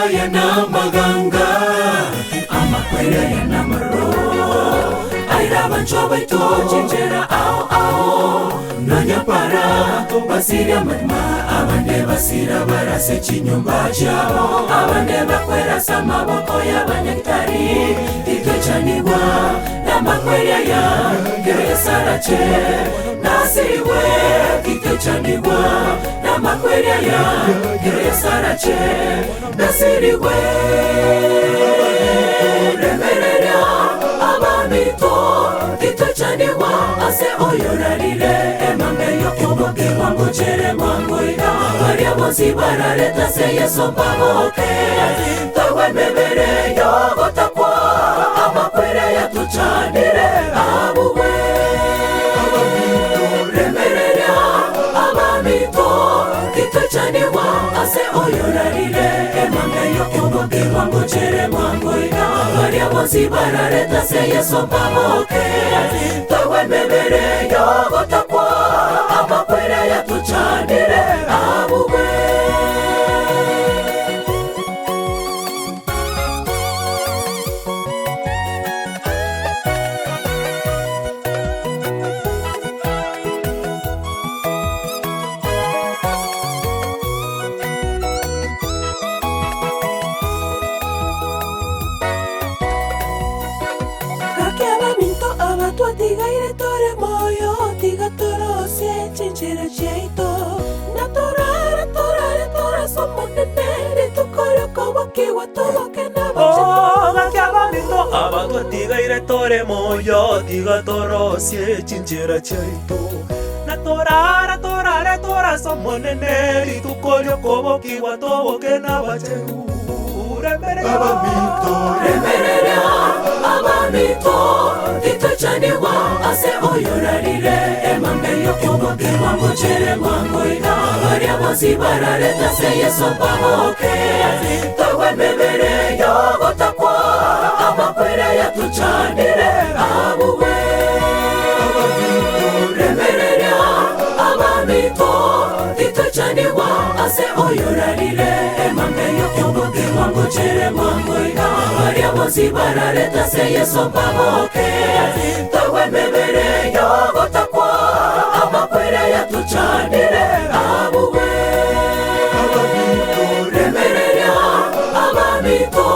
aya namaganga, amakweri aya namaroro, aira abanchwa baito chinchera ao ao, nonya para basiria amagima, abande basira barase chinyomba chiabo, abande bakwera ase amaboko y'abanyagitari, titwechanigwa namakweri aya, kero Yeso arache nasirigwe, titwechanigwa namakweri aya, kero Yeso arache nasirigwe. Remereria abaminto, titwechanigwa ase oyorarire emambe y'okobokigwa ngochere mwango iga, baria bonsi bararete ase Yeso mbaboke, togwe emebere y'ogotakwa, amakweri aya tochanire abugwe. Remereria abaminto, titwechanigwa ase oyorarire emambe y'okobokigwa ngochere mwango iga, baria bonsi bararete ase Yeso mbaboke, togwe emebere y'ogotakwa, amakweri aya tochanire abugwe. Gaki abaminto aba twatigaire tore moyo, tiga torosie chinchera chiaito, na torare torare torase Omonene, rituko ri'okobokigwa toboke nabachenu. Oh, gaki abaminto aba twatigaire tore moyo, tiga torosie chinchera chiaito, na torare torare torase Omonene, rituko ri'okobokigwa toboke nabachenu. Remereria Abaminto, remereria abaminto, titwechanigwa ase oyorarire emambe y'okobokigwa ngochere mwango iga, baria bonsi bararete ase Yeso mbaboke, togwe emebere y'ogotakwa, amakweri aya tochanire abugwe. Remereria abaminto, titwechanigwa ase oyorarire emambe y'okobokigwa ngochere mwango iga, baria bonsi bararete ase Yeso mbaboke, togwe emebere y'ogotakwa, amakweri aya tochanire abugwe. Remereria abaminto,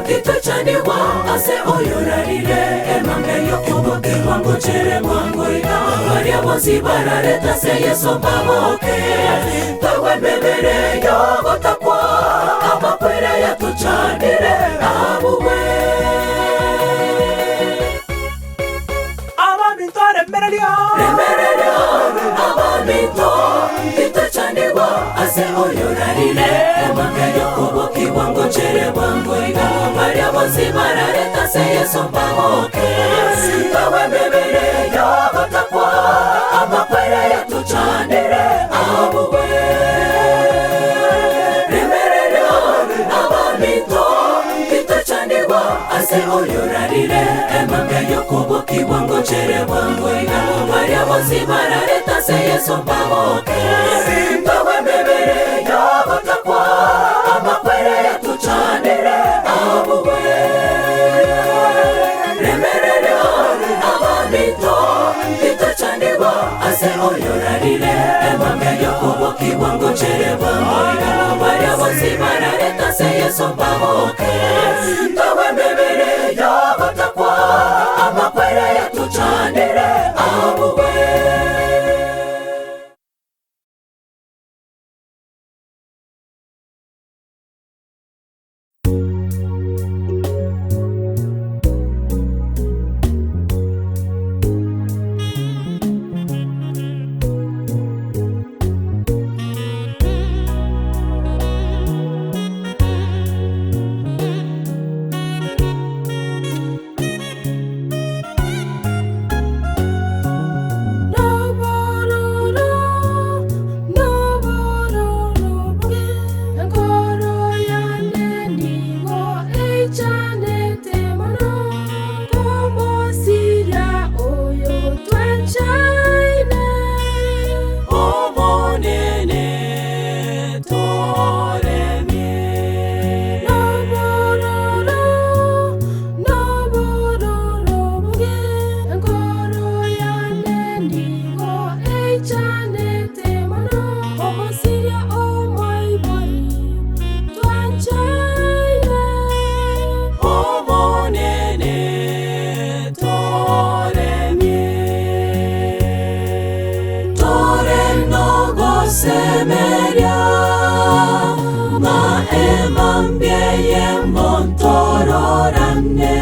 titwechanigwa ase oyorarire emambe y'okobokigwa ngochere mwango iga, baria bonsi bararete ase Yeso mbaboke, togwe emebere y'ogotakwa, amakweri aya tochanire abugwe. Abaminto, remereria, Remereria abaminto, titwechanigwa ase oyorarire emambe y'okobokigwa ngochere bwango iga, baria bonsi bararete ase Yeso mbaboke, togwe emebere y'ogotakwa, amakweri aya tochanire abugwe. Remereria abaminto, titwechanigwa ase oyorarire emambe y'okobokigwa ngochere bwango iga, baria bonsi bararete ase Yeso mbaboke, togwe emebere y'ogotakwa, amakweri aya tochanire abugwe. Remereria abaminto, titwechanigwa ase oyorarire emambe y'okobokigwa ngochere bwango iga, baria bonsi bararete ase Yeso mbaboke, togwe emebere y'ogotakwa, amakweri aya tochanire abugwe. Nogosemeria ng'a emambia eyemo ntororane.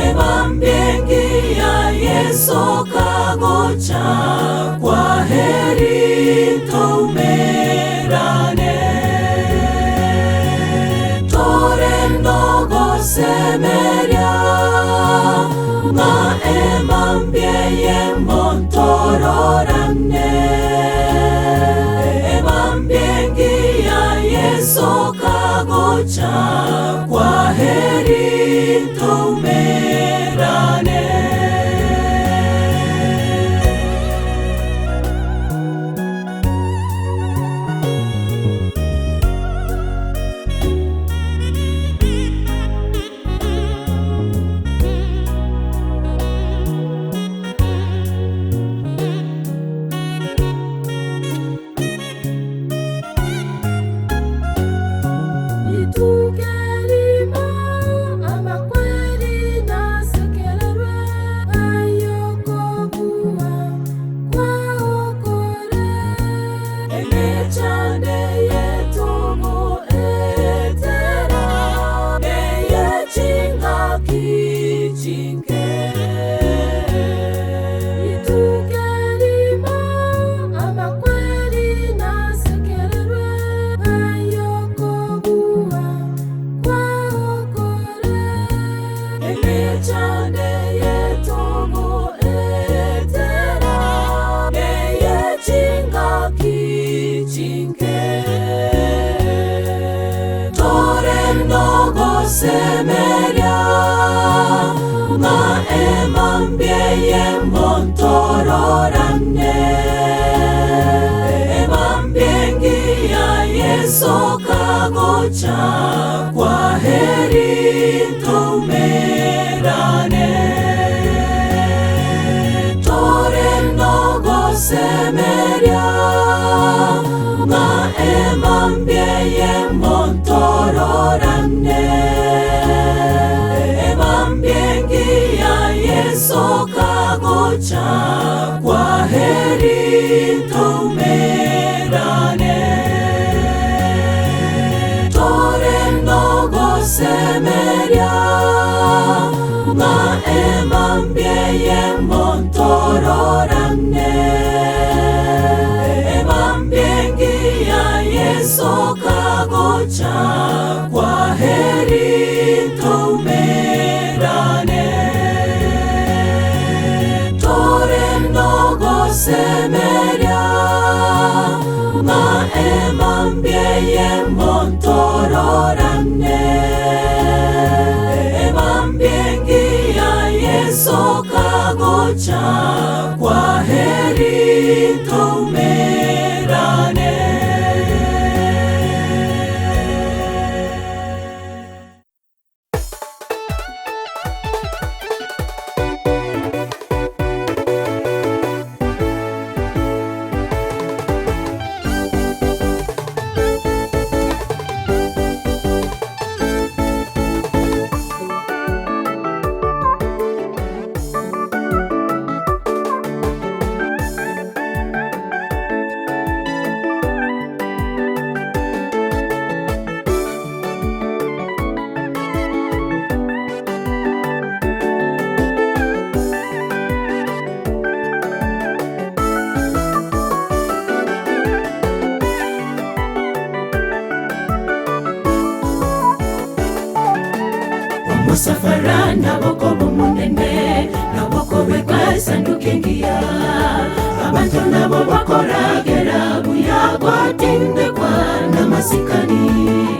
Emambia engiya Yeso kagocha, kwaheri toumerane. Tore nogosemeria ng'a emambia eyemo ntororane. Emambia engiya Yeso kagocha, kwaheri toumerane. Rituko erimo amakweri nasekererwe, ay'okobua kwaokore. Emechando eye togoetera, eye chingaki chinke. Rituko erimo amakweri nasekererwe, ay'okobua kwaokore. Emechando eye togoetera, eye chingaki chinke. Tore nogosemeria ng'a emambia eyemo ntororane. Emambia engiya Yeso kagocha, kwaheri toumerane. Tore nogosemeria ng'a emambia eyemo ntororane. Emambia engiya Yeso kagocha, kwaheri toumerane. Tore nogosemeria ng'a emambia eyemo ntororane. Emambia engiya Yeso kagocha, kwaheri toumerane. Tore nogosemeria ng'a emambia eyemo ntororane. Emambia engiya Yeso kagocha, kwaheri toumerane. Omusafara naboko bumunene naboko begwasanduka engiya abantu nabo bakoragera buya gwatindekwa n'amasikani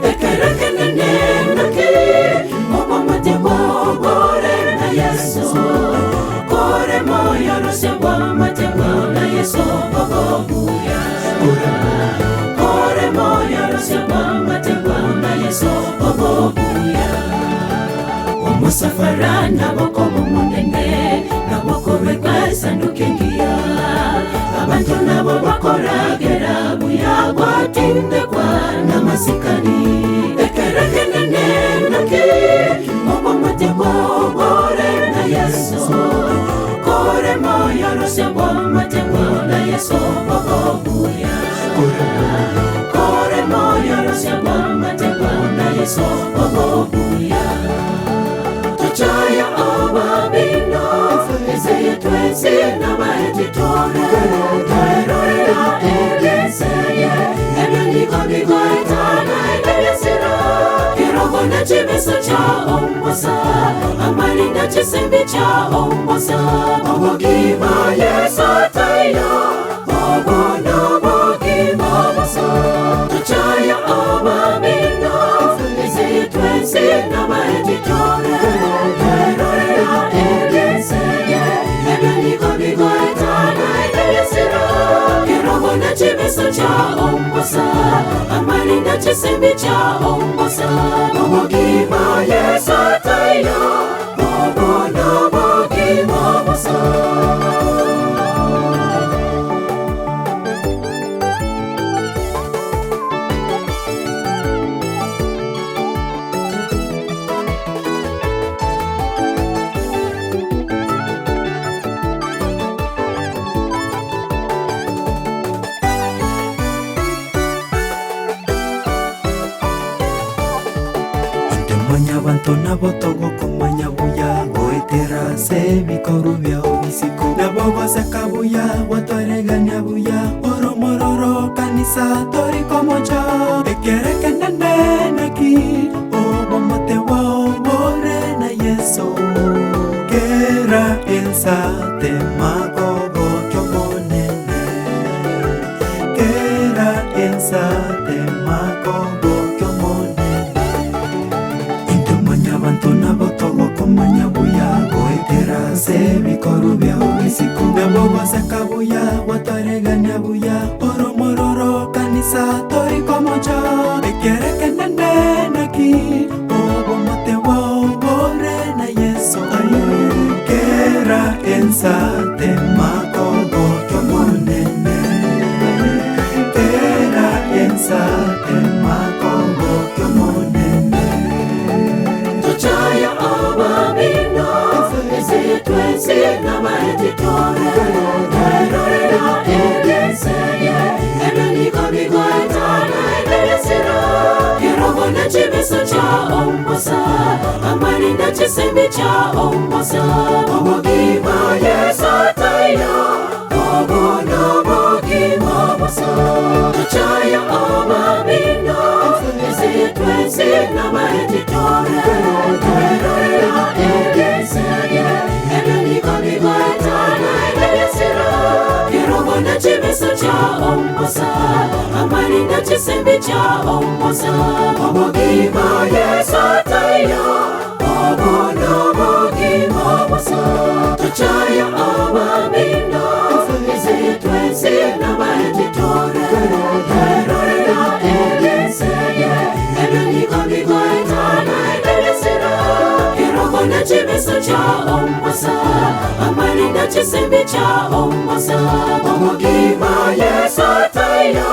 ekerekenene naki obw'amateko bore na Yesu kore moyo rose bw'amateko na Yesu obobuya kore moyo rose bw'amateko na Yesu obobuya. Omusafara naboko bumunene naboko begwasanduka engiya abantu nabo bakoragera buya gwatindekwa n'amasikani ekerekenene naki obw'amateko bore na Yesu kore moyo rose bw'amateko na Yesu obobuya. Yeso obobuya. Tochaya abamino, enseye twensi n'abaetitore, twerorera ebyenseye, ebyo nigo bigoetana ebyesiro. Kirogo na chibeso cha ombosa, amarinda chisimbi cha ombosa, obogima Yeso taiyo, obono bogima bosa. Tochaya abamino, enseye twensi n'abaetitore, twerorera ebyenseye, ebyo nigo bigoetana ebyesiro. Kirogo na chibeso cha ombosa, amarinda chisimbi cha ombosa, obogima Yeso taiyo, obono bogima bosa. Inde mwanyabanto nabo togokomanya buya goetera ase ebikorwa biao bisiko nabo goseka buya gwatwaregania buya oromororo kanisa torikomocha ekerekenene naki obomote bwao bore na Yeso kera ensa temakogokia omonene kera ensa temakogokia omonene Intwe mwanyabanto nabo togokomanya buya goetera ase ebikorwa biao bisiko nabo goseka buya gwatwaregania buya oromororo kanisa torikomocha ekerekenene naki obomote bwao bore na Yeso kera ensa temakogokia omonene kera ensa temakogokia omonene Tochaya abamino, enseye twensi n'abaetitore, twerorera ebyenseye, ebyo nigo bigoetana ebyesiro. Kirogo na chibeso cha ombosa, amarinda chisimbi cha ombosa, obogima Yeso taiyo, obono bogima bosa. Tochaya abamino, enseye twensi n'abaetitore, twerorera ebyenseye, ebyo nigo bigoetana ebyesiro. Kirogo na chibeso cha ombosa, amarinda chisimbi cha ombosa, obogima Yeso taiyo, obono bogima bosa. Tochaya abamino, enseye twensi n'abaetitore, twerorera ebyenseye, ebyo nigo bigoetana ebyesiro. Kirogo na chibeso cha ombosa, amarinda chisimbi cha ombosa, obogima Yeso taiyo,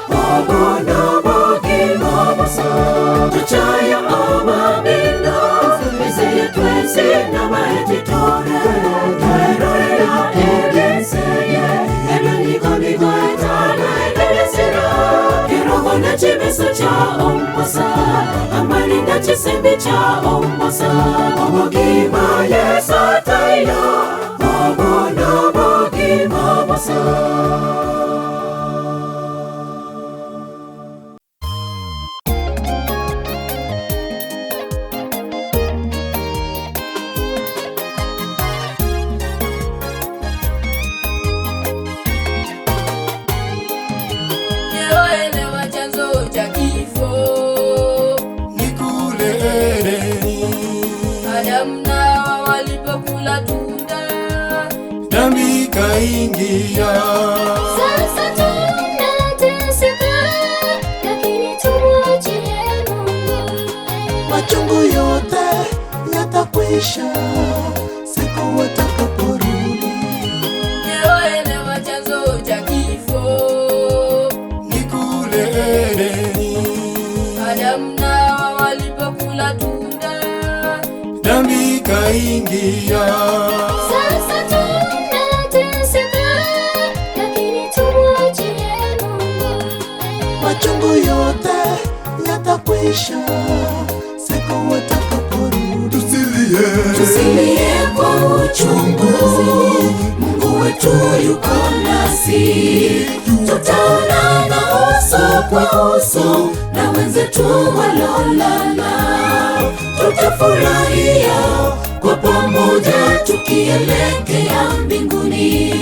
obono bogima bosa. Tochaya abamino, enseye twensi n'abaetitore, twerorera ebyenseye, ebyo nigo bigoetana ebyesiro. Kirogo na chibeso cha ombosa, amarinda chisimbi cha ombosa, obogima Yeso taiyo, obono bogima bosa. Elewa chanzo cha kifo ni kule Edeni, Adamu na Hawa walipokula tunda dhambi ikaingia. Sasa tunateseka, lakini tumwachie Mungu. Machungu yote yatakwisha siku watakaporudi. Elewa chanzo cha kifo Ni kule Edeni, Adamu na Hawa walipokula tunda dhambi ikaingia. Sasa tunateseka, lakini tumwachie Mungu. Machungu yote yatakwisha siku watakaporudi. Tusilie, Tusilie kwa uchungu, Mungu wetu yuko nasi. Tutaonana uso kwa uso na wenzetu walolala. Tutafurahia kwa pamoja tukielekea mbinguni.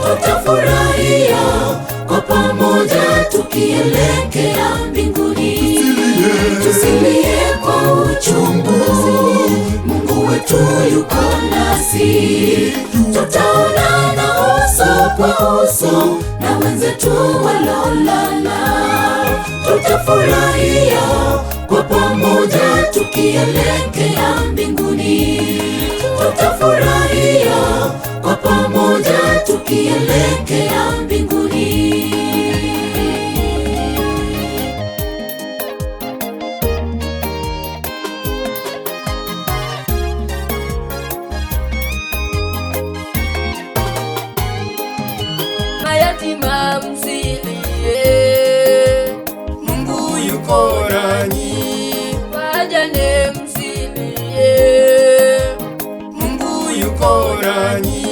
Tutafurahia kwa pamoja tukielekea mbinguni. Tusilie kwa uchungu, Mungu wetu yuko nasi. Tutaonana uso kwa uso na wenzetu walolala. Tutafurahia kwa pamoja tukielekea mbinguni. Tutafurahia kwa pamoja tukielekea mbinguni. Mayatima msilie, Mungu yuko nanyi, wajane msilie, Mungu yuko nanyi,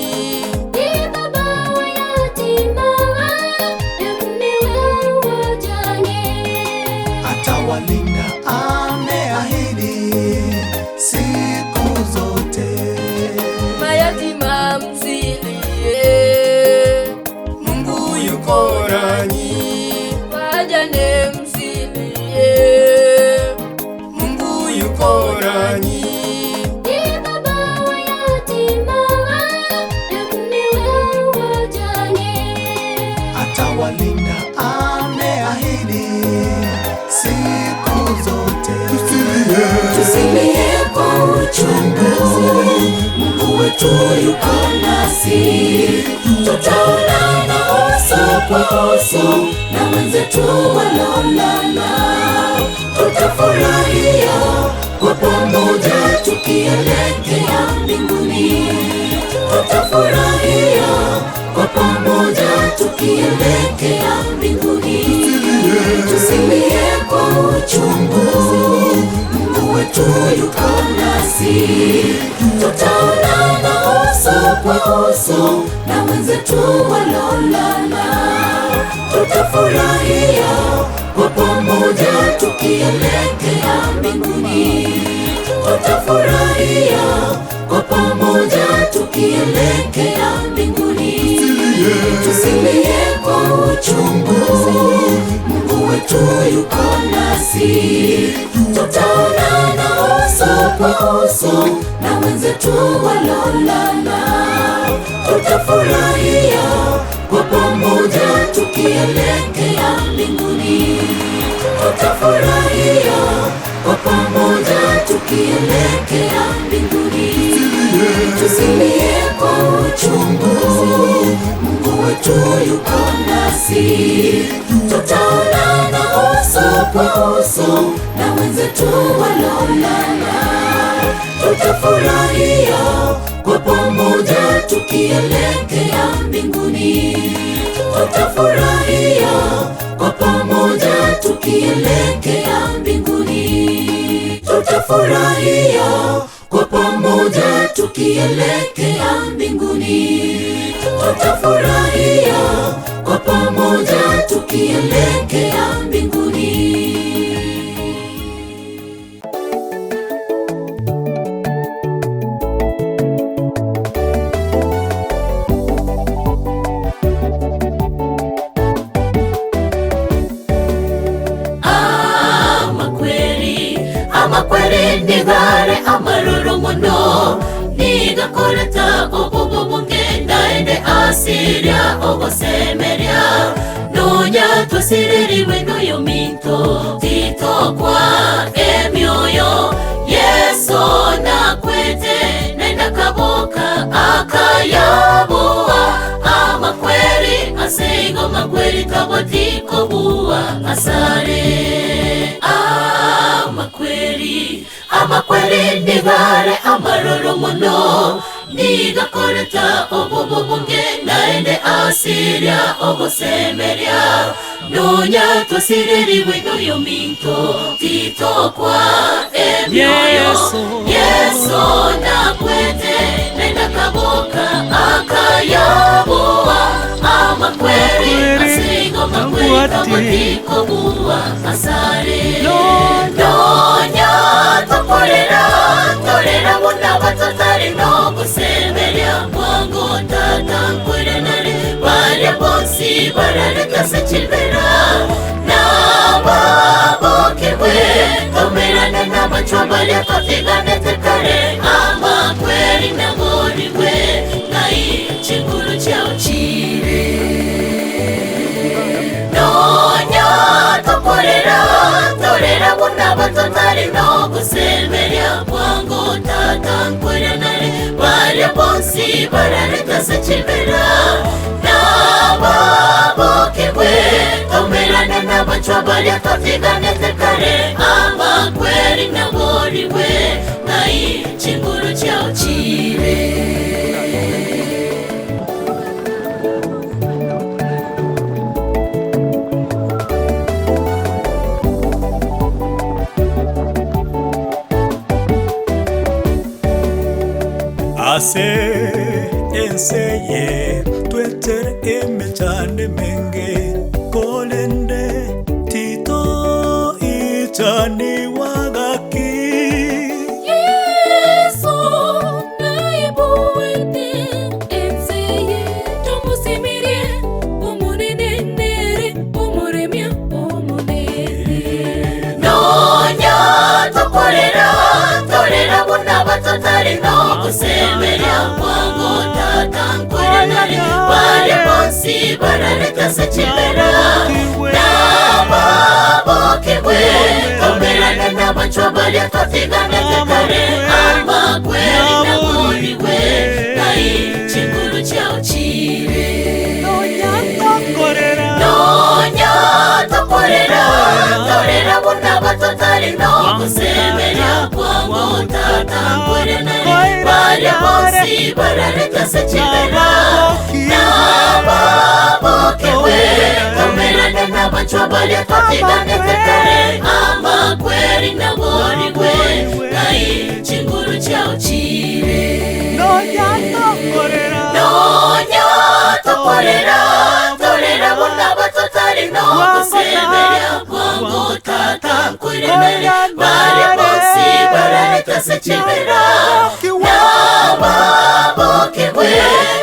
Ni baba wa yatima na mume wa wajane. Atawalinda, ameahidi siku zote. mayatima msilie, Mungu yuko nanyi, wajane msilie, Mungu yuko nanyi, Ni baba wa yatima na mume wa wajane. Atawalinda, ameahidi siku zote. tusilie, Tusilie kwa uchungu, Mungu wetu yuko nasi. Tutaonana uso kwa uso na wenzetu walolala. Tutafurahia kwa pamoja tukielekea mbinguni. Tutafurahia kwa pamoja tukielekea mbinguni. Tusilie kwa uchungu, Mungu wetu yuko nasi. Tutaonana uso kwa uso na wenzetu walolala. Tutafurahia kwa pamoja tukielekea mbinguni. Tutafurahia kwa pamoja tukielekea mbinguni. Tusilie kwa uchungu, Mungu wetu yuko nasi. Tutaonana uso kwa uso na wenzetu walolala. Tutafurahia kwa pamoja tukielekea mbinguni. Tutafurahia kwa pamoja tukielekea mbinguni. Tusilie kwa uchungu, Mungu wetu yuko nasi. Tutaonana uso kwa uso na wenzetu walolala. Tutafurahia kwa pamoja tukielekea mbinguni. Tutafurahia kwa pamoja tukielekea mbinguni. Tutafurahia kwa pamoja tukielekea mbinguni. Tutafurahia kwa pamoja tukielekea mbinguni. Amakweri, amakweri ndigare amaroro muno nigakoreta obubu bungenda ende asiria ogosemeria nonya twasiririwe noyo minto titokwa emioyo Yesu nakwete nenda kaboka akayaboa amakweri aseigo makweri tabotikobuwa asare amakweri, amakweri ndigare amaroro muno nigakoreta obubu bunge naende asiria. Togosiria ogosemeria, Nonya twasirerigwe noyominto, Titokwa emioyo. Yeso nakwete, Naende akaboka akayaboa amakweri, Ase igo makweri tabwati kobua asare. Nonya tokorera, torera buna batotari nogosemeria, Bwango Tata nkwerenere, Baria bonsi bararete ase chibera, Nababokigwe, tomerane nabachwa baria twatiganete kare, Amakweri naborigwe, Ng'ai chinguru chiao chire? Nonya tokorera, torera buna batotari nogosemeria, Bwango Tata nkwerenere, Baria bonsi bararete ase chibera, Nababokigwe, tomerane nabachwa baria twatiganete kare, Amakweri naborigwe, Ng'ai chinguru chiao chire? Ase ense eye twetere emechando emenge, korende titoichaniwa gaki. Yeso naiboete ense eye, tomosemerie Omonene nere omoremia omonene. Nonya tokorera, torera buna batotari nogosemeria, Bwango Tata nkwerenere, Baria bonsi bararete ase chibera, Nababokigwe, tomerane nabachwa baria twatiganete kare, Amakweri naborigwe, Ng'ai chinguru chiao chire? Nonya tokorera, torera buna batotari nogosemeria, Bwango Tata nkwerenere, Baria bonsi bararete ase chibera, Nababokigwe, tomerane nabachwa baria twatiganete kare, Amakweri naborigwe, Ng'ai chinguru chiao chire? Nonya tokorera, torera buna batotari nogosemeria, Bwango Tata nkwerenere, Baria bonsi bararete ase chibera, Nababokigwe,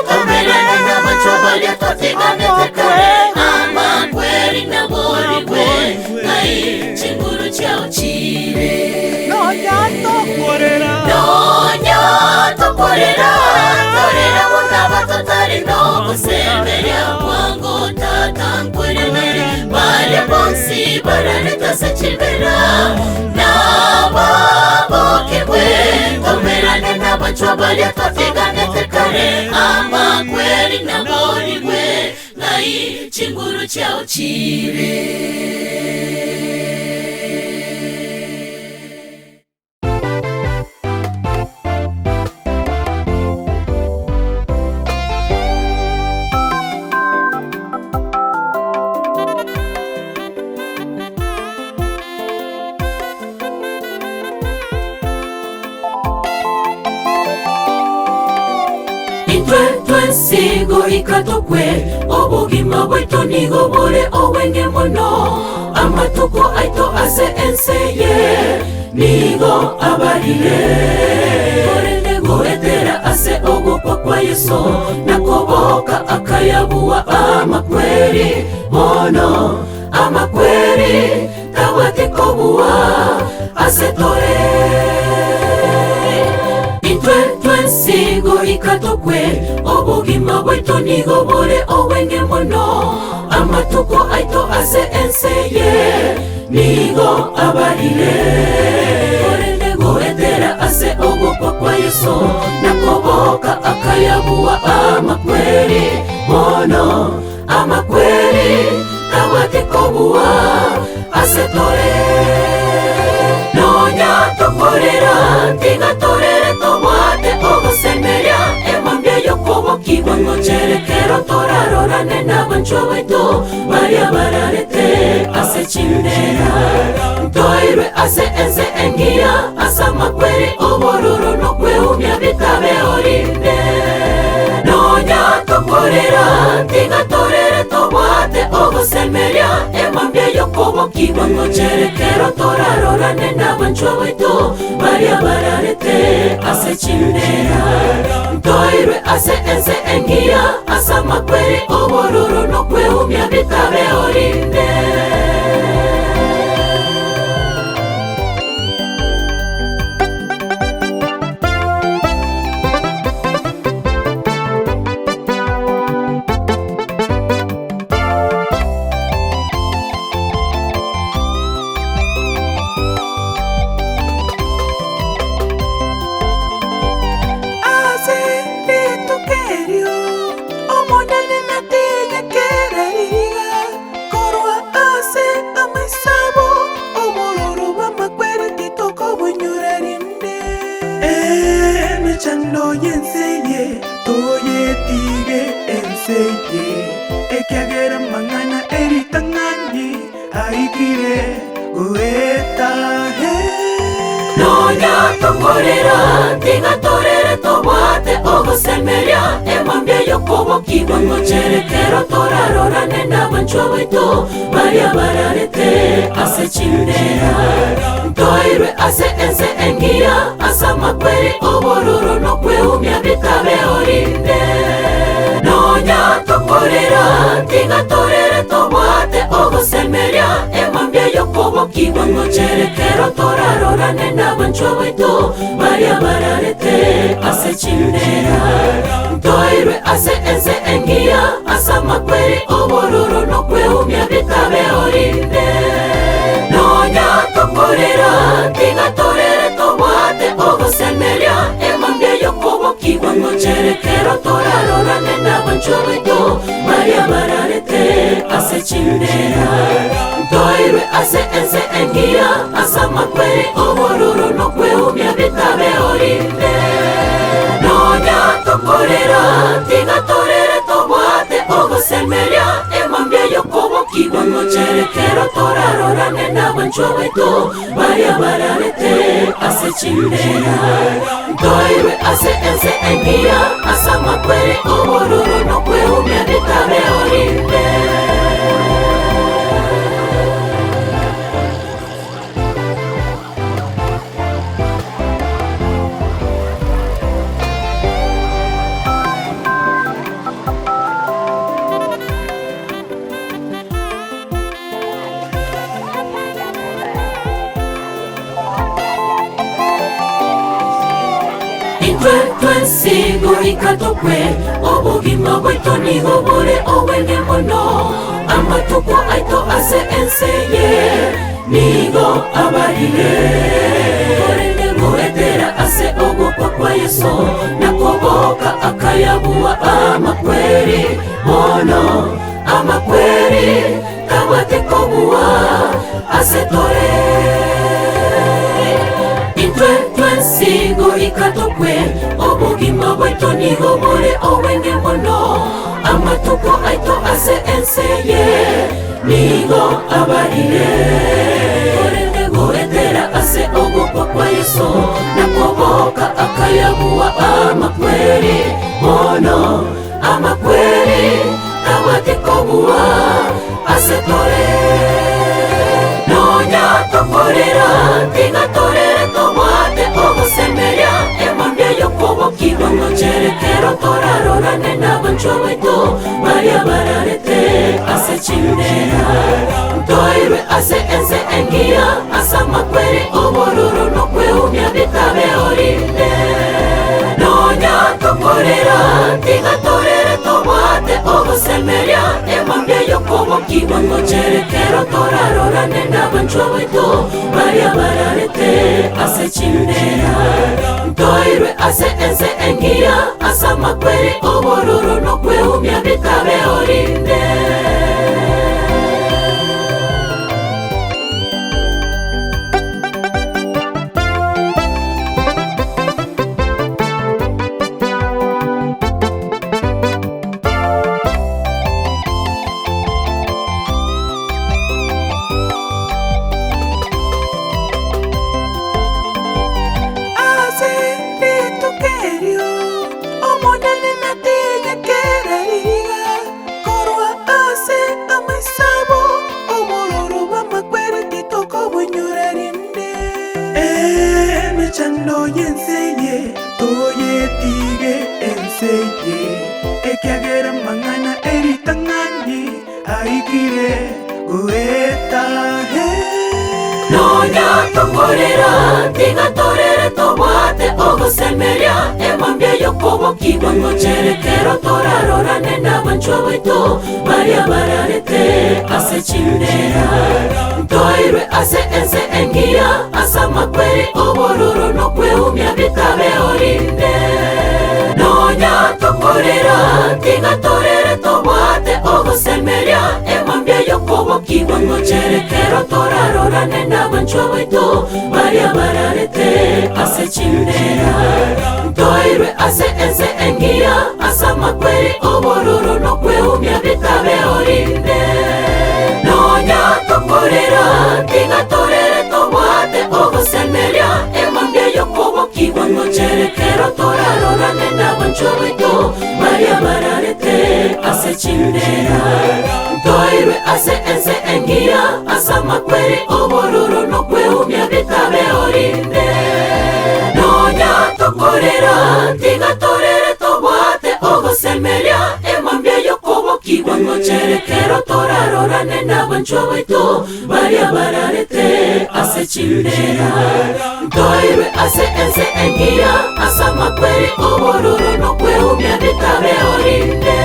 tomerane nabachwa baria twatiganete kare, Amakweri naborigwe, Ng'ai chinguru chiao chire? Nonya tokorera, torera buna batotari nogosemeria, Bwango Tata nkwerenere, Baria bonsi bararete ase chibera, Nababokigwe, tomerane nabachwa baria twatiganete kare, Amakweri naborigwe, Ng'ai chinguru chiao chire? Intwe twensi goika tokwe, obogima bwaito nigo bore obwenge mono, Amatuko aito ase ense eye nigo abarire. Korende goetera ase ogokwa kwa Yeso, na koboka akayabua amakweri, Bono amakweri tabwati kobua ase tore. Intwe twensi goika tokwe, obogima bwaito nigo bore obwenge mono, Amatuko aito ase ense eye nigo abarire. Korende goetera ase ogokwa kwa Yeso, na koboka akayabua amakweri, Bono amakweri tabwati kobua ase tore. Nonya tokorera, tiga torere tobwate ogosemeria, Emambia y'okobokigwa ngocherekero. kero torarorane n'abanchwa baito baria bararete ase chimbera. Ntoirwe ase ense engiya ase amakweri obororo nokweumia bitabe orinde. Nonya tokorera tiga torere tobwate ogosemeria emambia yokobokigwa ngochere kero torarorane n'abanchwa baito baria bararete ase chimbera. Ntoirwe ase ense engiya ase amakweri obororo nokweumia bitabe orinde. Ase rituko erio Omonene natige kera riiga korwa ase amaiso abo, obororo bw'amakweri titokobonyora rinde. Emechando y'ense eye toyetige ense eye, ekiagera amang'ana e ritang'ani aikire goeta. Nonya tokorera tiga torere tobwate ogosemeria emambia yokobokigwa ngochere kero torarorane n'abanchwa baito baria bararete ase chimbera. Ntoirwe ase ense engiya ase amakweri obororo nokweumia bitabe orinde. Nonya tokorera tiga torere tobwate ogosemeria emambia yokobokigwa ngochere kero torarorane n'abanchwa baito baria bararete ase chimbera. Ntoirwe ase ense engiya ase amakweri obororo nokweumia bitabe orinde. Nonya tokorera tiga torere tobwate ogosemeria emambia yokobokigwa ngochere kero torarorane n'abanchwa baito baria bararete ase chimbera. Ntoirwe ase ense engiya ase amakweri obororo nokweumia bitabe orinde. Nonya tokorera tiga torere tobwate ogosemeria emambia yokobokigwa ngochere kero torarorane n'abanchwa baito baria bararete ase chimbera. Ntoirwe ase ense engiya ase amakweri obororo nokweumia bitabe orinde. Intwe twensi goika tokwe obogima bwaito nigo bore obwenge mono amatuko aito ase ense ye nigo abarire. Korende goetera ase ogokwa kwa Yeso nakoboka akayabua amakweri mono amakweri tabwate kobua ase tore. Intwe twensi goika tokwe obogima bwaito nigo bore obwenge mono amatuko aito ase ense ye nigo abarire. Korende goetera ase ogokwa kwa Yeso nakoboka akayabua amakweri mono amakweri tabwate kobua ase tore. Nonya tokorera tiga torere tobwate ogosemeria emambia yokobokigwa ngochere kero torarorane n'abanchwa baito baria bararete ase chimbera. Ntoirwe ase ense engiya ase amakweri obororo nokweumia bitabe orinde. Nonya tokorera tiga torere tobwate ogosemeria emambia yokobokigwa ngochere kero torarorane n'abanchwa baito baria bararete ase chimbera. Ntoirwe ase ense engiya ase amakweri obororo nokweumia bitabe orinde. Amasabo, obororo bw'amakweri titokobonyora rinde. Emechando y'ense eye toyetige ense eye, ekiagera amang'ana eritang'ani aikire goeta. Nonya tokorera, tiga torere tobwate ogosemeria emambia y'okobokigwa ngochere kero torarorane n'abanchwa baito baria bararete ase chimbera. Ntoirwe ase ense engiya ase amakweri obororo nokweumia bitabe orinde. Nonya tokorera, tiga torere tobwate ogosemeria emambia y'okobokigwa ngochere kero torarorane n'abanchwa baito baria bararete ase chimbera. Ntoirwe ase ense engiya ase amakweri obororo nokweumia bitabe orinde. Nonya tokorera, tiga torere tobwate ogosemeria emambia y'okobokigwa ngochere kero torarorane n'abanchwa baito baria bararete ase chimbera. Ntoirwe ase ense engiya ase amakweri obororo nokweumia bitabe orinde. Nonya tokorera, tiga torere tobwate ogosemeria emambia y'okobokigwa ngochere kero torarorane n'abanchwa baito baria bararete ase chimbera. Ntoirwe ase ense engiya ase amakweri obororo nokweumia bitabe orinde.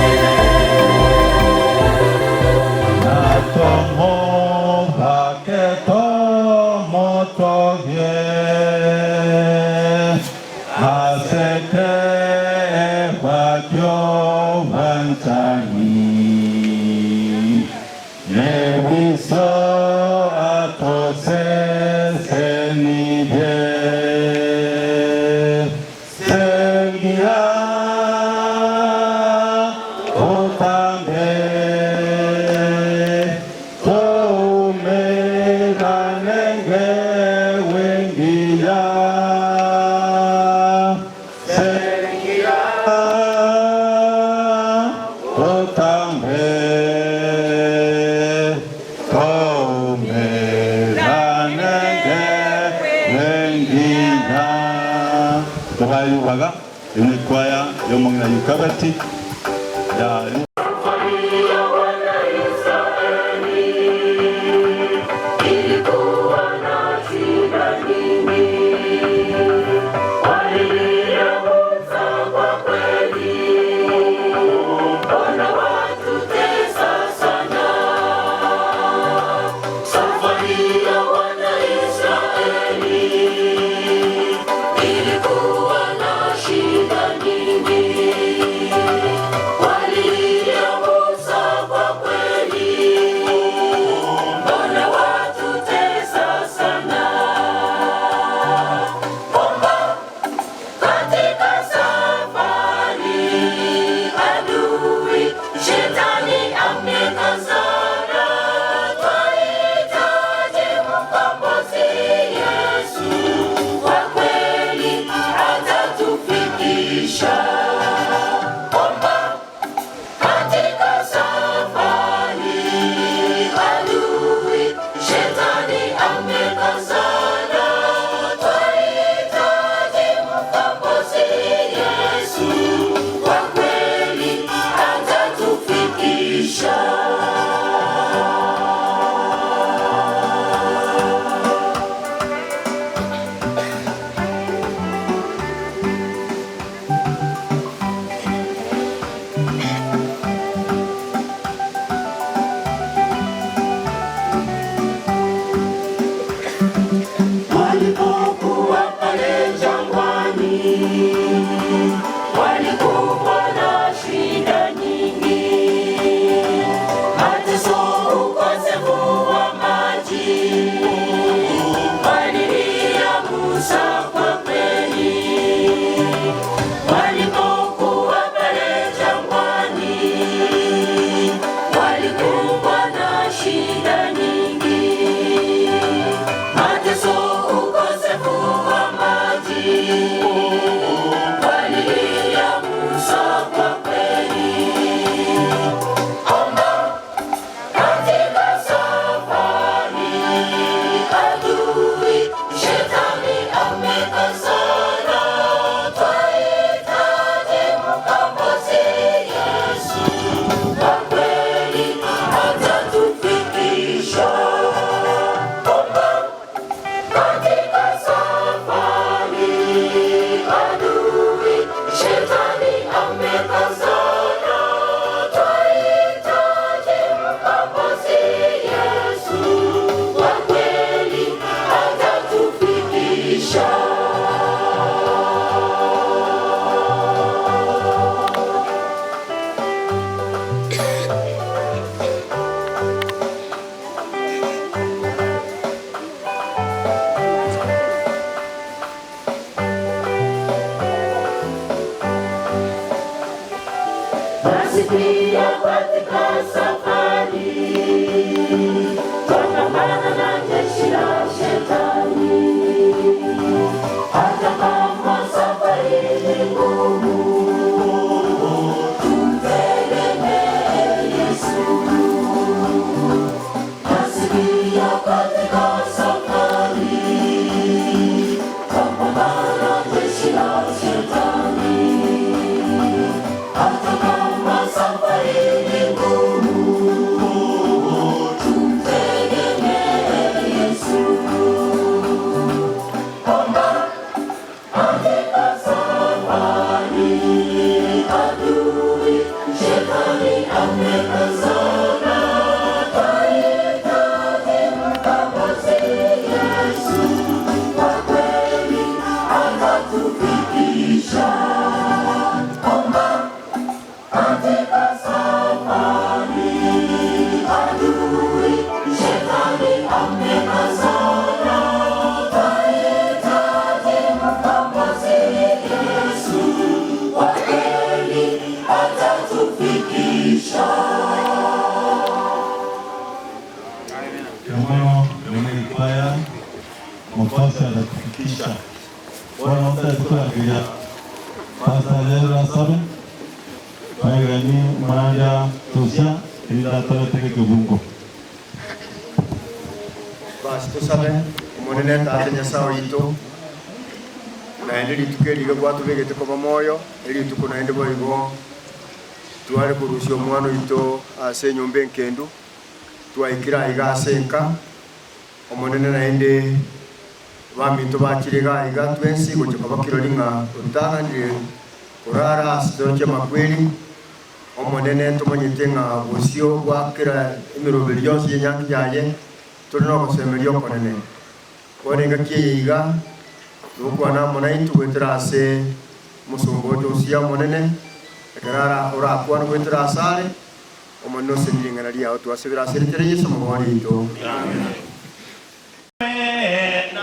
Ilikuwa na shida nyingi, wali safari twapambana na jeshi la shetani, hata kama safari ni ngumu, tumtegemee Yesu. Nasikia katika safari twapambana na jeshi la shetani, hata kama safari ni ngumu, tumtegemee Yesu. Omba katika safari, adui shetani amekazana, twahitaji mkombozi Yesu, kwa kweli atatufikisha. Omba katika safari, adui shetani amekazana, twahitaji mkombozi Yesu, kwa kweli atatufikisha. Moyo Kwaya Mwokozi atatufikisha. Bwana mtaatukulangiria Pastor Ezra Sabe Paigani Muranja Tusia Irindatore Kibungo. Basi tosabe, Omonene Tata Nyasae oito, naende rituko eri iga gwatobegete koba moyo, erituko naende boigo tware korusia omwana oito ase enyomba enkendu, twaikire aiga ase enka, Omonene naende baminto bachire iga aiga twensi gochia koba kirori ng'a otang'anire korara ase chitoro chi'amakweri, Omonene tomanyete ng'a bosio bwa kera emeroberi yonsi y'enyangi yaye tore nogosemeria okonene. Bono engaki eye iga nokwana amo naintwe goetera ase omosomba o Josia Omonene, ekero ara orakwane goetera asare, Omonene osenie ring'ana riao twasabire ase erieta ria Yeso Omobori oito. Amina.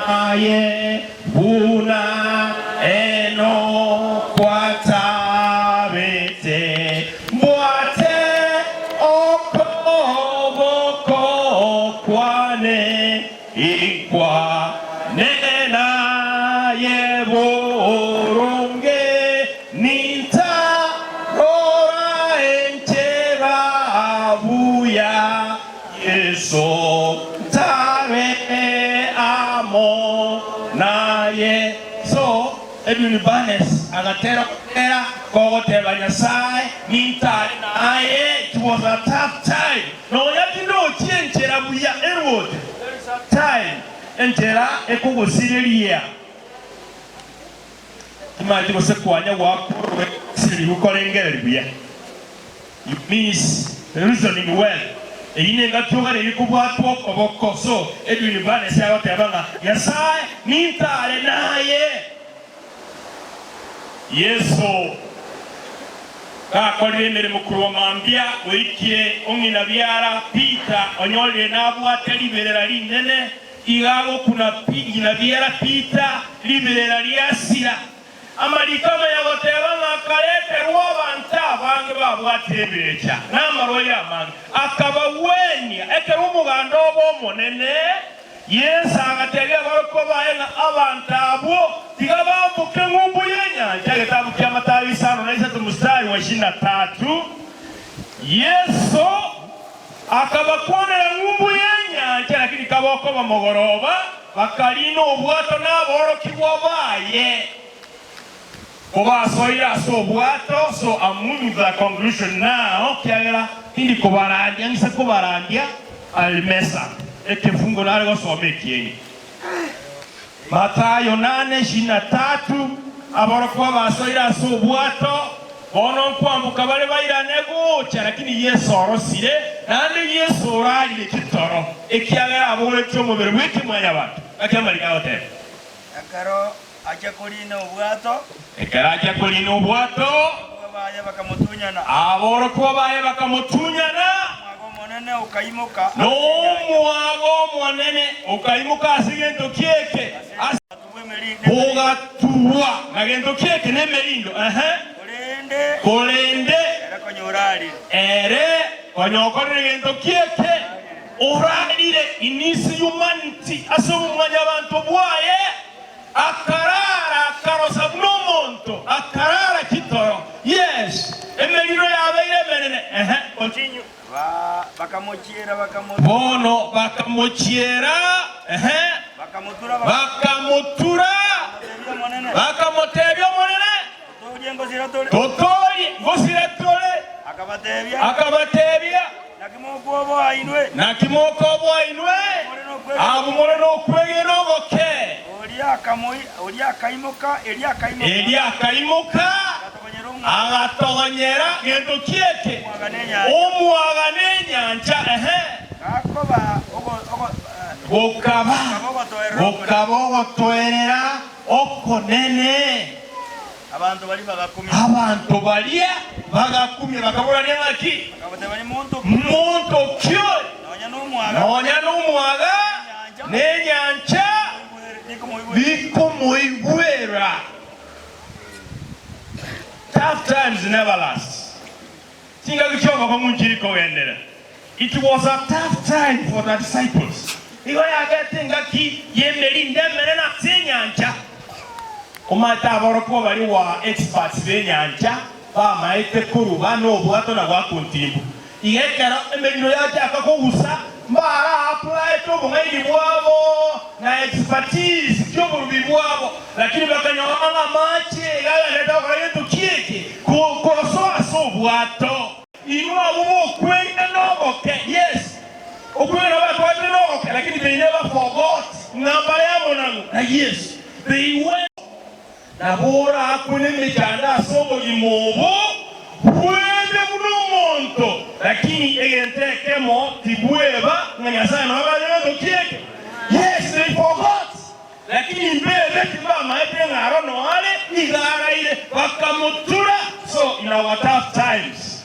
Naye buna enokw'atabete, mbwate okoboko kwane, inkwane naye boronge, nintarora enchera buya. Yeso ntabe amo naye. So Edwin Barnes agatera ogotera kogoteba Nyasae nintare naye, it was a tough time nonya tindochi enchera buya erwote, there is a time enchera ekogosireria timanyeti gose kwanya gwakorwa egosireria gokorengereria buya. You miss reasoning well. Eyio nengaki oganeiri kobwatwa okoboko. So Edwin Barnes agoteba ng'a Nyasae nintare naye. Yeso gakorire emeremo korwa mambia oikire ong'ina biara Peter onyorire nabwate riberera rinene iga agokuna ng'ina biara Peter riberera riasira. Amariko amaya goteba ng'a akareterwa abanto abange babwatire ebirecha na amarwaire amange, akabagwenia. Ekero omoganda obo omonene, Yeso agatebia aborokigwa baye ng'a abanto abwo tiga bamboke ng'umbu y'enyancha, egetabu kia Matayo isano na isato mstari wa ishirini na tatu. Yeso akabakwanera ng'umbu y'enyancha, lakini kabokoba mogoroba, bakariina obwato naborokigwa baye. Kobasoire ase obwato, so I'm moving to the conclusion now, kiagera tindi kobarandia, ng'ise kobarandia I'll mess up ekefungo nare gosoma ekieng'e. Mathayo nane ishirini na tatu, Aborokigwa basoire ase obwato, bono nkwamboka bare bairane gocha, lakini Yeso orosire, naende Yeso orarire chitoro, ekiagera abogoretie omobere bw'ekemwanyabanto. Naki amariko agoteba. Ekero achia koriina obwato. Ekero achia koriina obwato. Aborokigwa baye bakamotunyana. Aborokigwa baye bakamotunyana. Nomwaga omonene okaimoka ase Na omwaga omonene okaimoka ase egento ki'eke, ase. Bogatubwa na gento ki'eke nemerindo, ehe. Korende. Korende. Ere konya orarire. Ere. Konya okorire gento ki eke? Orarire in his humanity, ase obomwanyabanto bwaye, akarara akarosa buna omonto, akarara chitoro. Yes, emeriro yabeire emenene. Ehe, continue. Bakamochiera, bakamotura. Bono bakamochiera, ehe, Bakamotura, bakamotura, bakamoteebia Omonene. Bakamoteebia Omonene. Totoorie ngosira tore. Totoorie ngosira tore. Akabateebia. Akabateebia. Naki mokwoboa inwe? Naki mokwoboa inwe? Abwo more nokwegena ogoke. Oria akaimoka, erio akaimoka. Erio akaimoka, agatogonyera gento ki eke? Omwaga nenyancha, ehe. Gokaba, gokaba ogotoerera okonene. Abanto baria bagakumia. Abanto baria bagakumia, bakaborania ng'aki? Monto ki oyo? Nonya nomwaga nenyancha bikomoigwera. Tough times never last. Chingaki chi'obokong'u nchiri kogenderera. It was a tough time for the disciples. Nigo yabete engaki y'emerinde emenene ase enyancha. Omanyete aborokigwa baria wa experts b'enyancha bamaete koruba nobwato na goaka ontimbu. Iga ekero emerino yachaka kogusa, mbara applaete obong'aini bwabo na expertise ki'oborubi bwabo, lakini bakanyora ng'a amache iga agenderete gokora gento ki eke, kosoa ase obwato. Inwe abwo bokwegena nogoke, yes, okwegena batwarire nogoke, lakini they never forgot ng'a mbare amo nang'o na Yesu. They went. Nabo orakwe nemechando ase obogima obo bwebe buna omonto, lakini egento ekemo tibweba ng'a Nyasae nabo abare negento kieke. Yes, they forgot, lakini mbebe tibamaete ng'a aro noare iga araire, bakamotura. So in our tough times,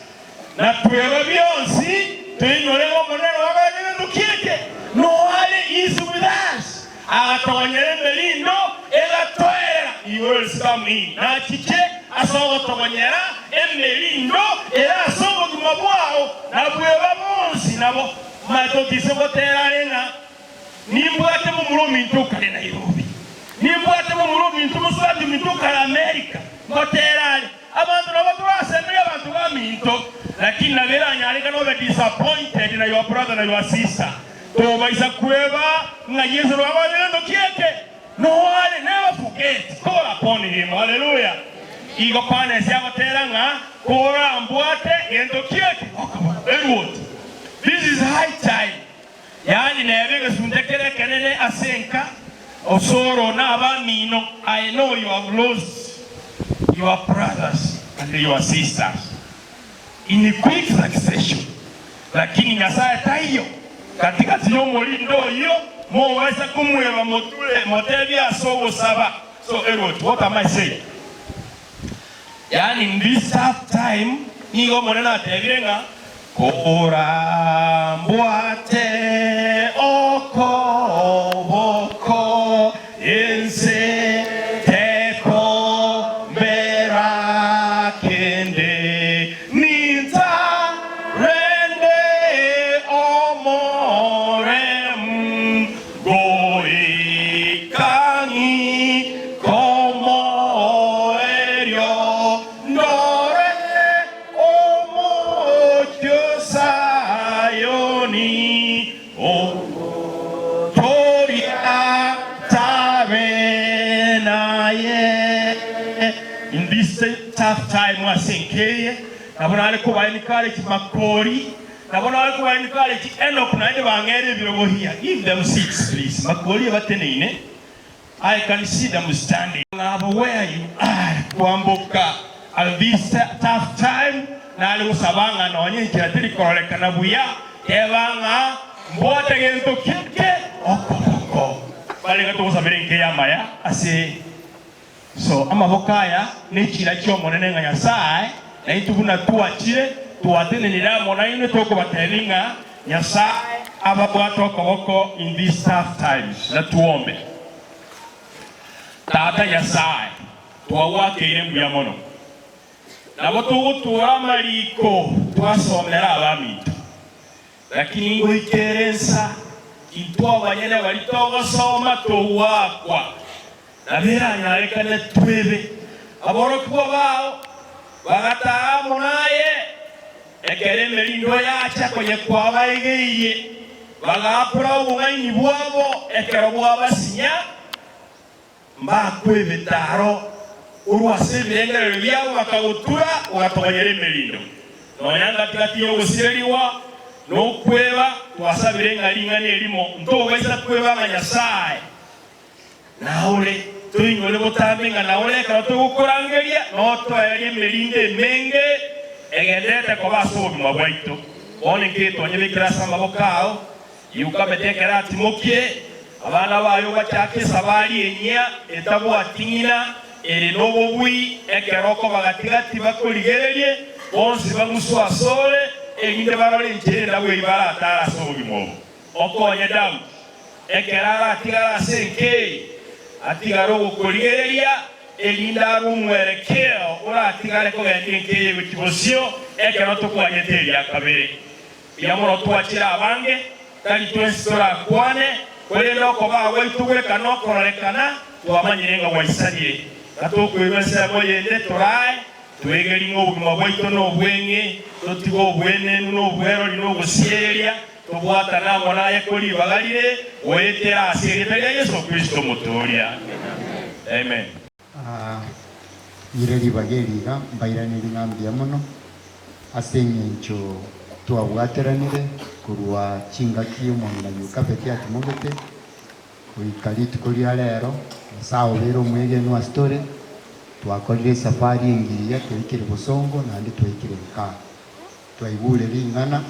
na tweba bionsi, toinyore ng'a Omonene nabo abare negento kieke, noare is with us. Agatogonyera emerindo, egatoerera, He will come in, nachiche ase ogotogonyera emerindo ere ase obogima bwao, na bweba bonsi nabo. Omanyete otise gotera are ng'a nimbwate momura ominto okare Nairobi, nimbwate momura ominto mosubati ominto okare America, ngotera are. Abanto nabo torasemerie abanto baminto, lakini nabo eranyarekane obe disappointed na your brother na your sister. Tobaisa kweba ng'a Yeso nabwate gento kieke, noare, never forget, call upon him, hallelujah. Igo Panes agotera ng'a korambwate gento kieke, okoboko, eruoti. This is high time, yaani nebe egesunte kere ekenene ase enka, osoro na abamino, I know you have lost your brothers and your sisters. In quick succession, lakini Nyasae taiyo gati-gati y'omorindo oyio, mobaisa komweba moture motebie ase ogosaba. So Elwood, what am I saying? Yaani in this tough time nigo Omonene atebire ng'a korambwate okoboko Ense tekombera kende, nintarende omoremu, goika ng'ike omoerio, ndore omochie o Sayoni. Omotoria tabe naye. In this tough time ase enkeye, nabo nare koba encourage Makori, nabo nare koba encourage Enock naende bang'ere ebirogo here. Give them seats please. Makori ebateneine, I can see them standing. Ng'abo where you are kwamboka at this tough time nare gosaba ng'a nonye enchera teri kororekana buya teba ng'a mbwate gento keke okoboko barenge togosabera enka y'amaya ase so amaboko aya nechira chi'Omonene ng'a Nyasae naintwe buna twachire twatenenire amo nainwe tokobatebi ng'a Nyasae ababwate okoboko in these tough times. Natuombe. Tata Nyasae, twagwakeire mbuya mono. Nabo togotuora amariko twasomera abaminto. Lakini ngoika ere ensa, intwe abanyene baria togosoma togoakwa, nabo eranyarekane twebe. Aborokigwa bao bagataara amo naye, ekero emerindo yacha konya kwabaegeirie, bagaakora obong'aini bwabo ekero bwabasinya. Mbakwe ebitaaro korwa ase ebirengererio biabo, bakagotura ogatogonyera emerindo. Nonya ngati-gati y'ogosirerigwa na okweba, twasabire ng'a ring'ana erimo ntobaisa kweba ng'a Nyasae naore, toinyore botambe ng'a naore ekero togokorangeria, notoerie emerindo emenge egendererete koba ase obogima bwaito. Bono inki twanyebekire ase amaboko ao? Yokabeti ekero atimokie, abana baye obachake esabari enyia etabwati ng'ina, ere nobobui, ekero okoba gati-gati bakorigererie, bonsi bang'uswe asore, erinde barore enchera endabu eyio baratare ase obogima obo. Okonye Daudi, ekero aratigare ase enka eye, atigare ogokorigereria, erinde arwe omwerekeo oratigare kogenda enka eye gochia bosio, ekero tokwanyete eria kabere. Mbuya mono twachire abange, tari twensi torakwane, korende okobaa gwaito gweka nokororekana, twamanyire ng'a gwaisanire. Na tokoirwa ensemo yende torae, twegerie ng'a obogima bwaito nobweng'e, totige oboenenu na obwerori na ogosiereria, tobwatane amo naye ko ribaga rire goetera ase erieta ria Yeso Kristo Omotooria. Amen. Ire ribaga eri iga, mbairanerie ng'a mbuya mono ase engencho twabwateranire korwa chingaki omong'ina Yokabedi atimogete goika rituko ria rero. Nyasae obeire omwegenwa ase tore, twakorire esafari engiya, twaikire bosongo naende twaikire nka. Twaigure ring'ana,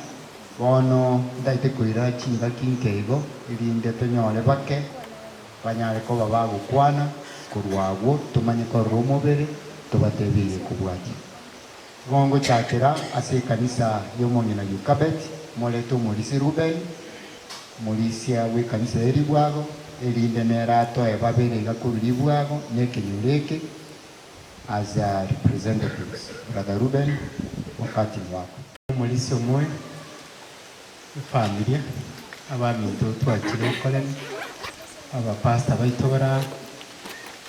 bono ntaete koira chingaki nke igo, erinde tonyore bake Banyare koba bagokwana korwa agwo, tomanye korora omobere, tobatebie egekobwatia. Igo ngochakera ase ekanisa y'omong'ina Yokabeti, morete omorisia Rubeni, omorisia bw'ekanisa ye ribwago, erinde nere atoe babere iga korwa ribwago na ekenyoro eke as representatives. Brother Ruben, wakati ni wako. Omorisia omoyo, Efamilia, abaminto twachire korema, abapastor baito bare aa,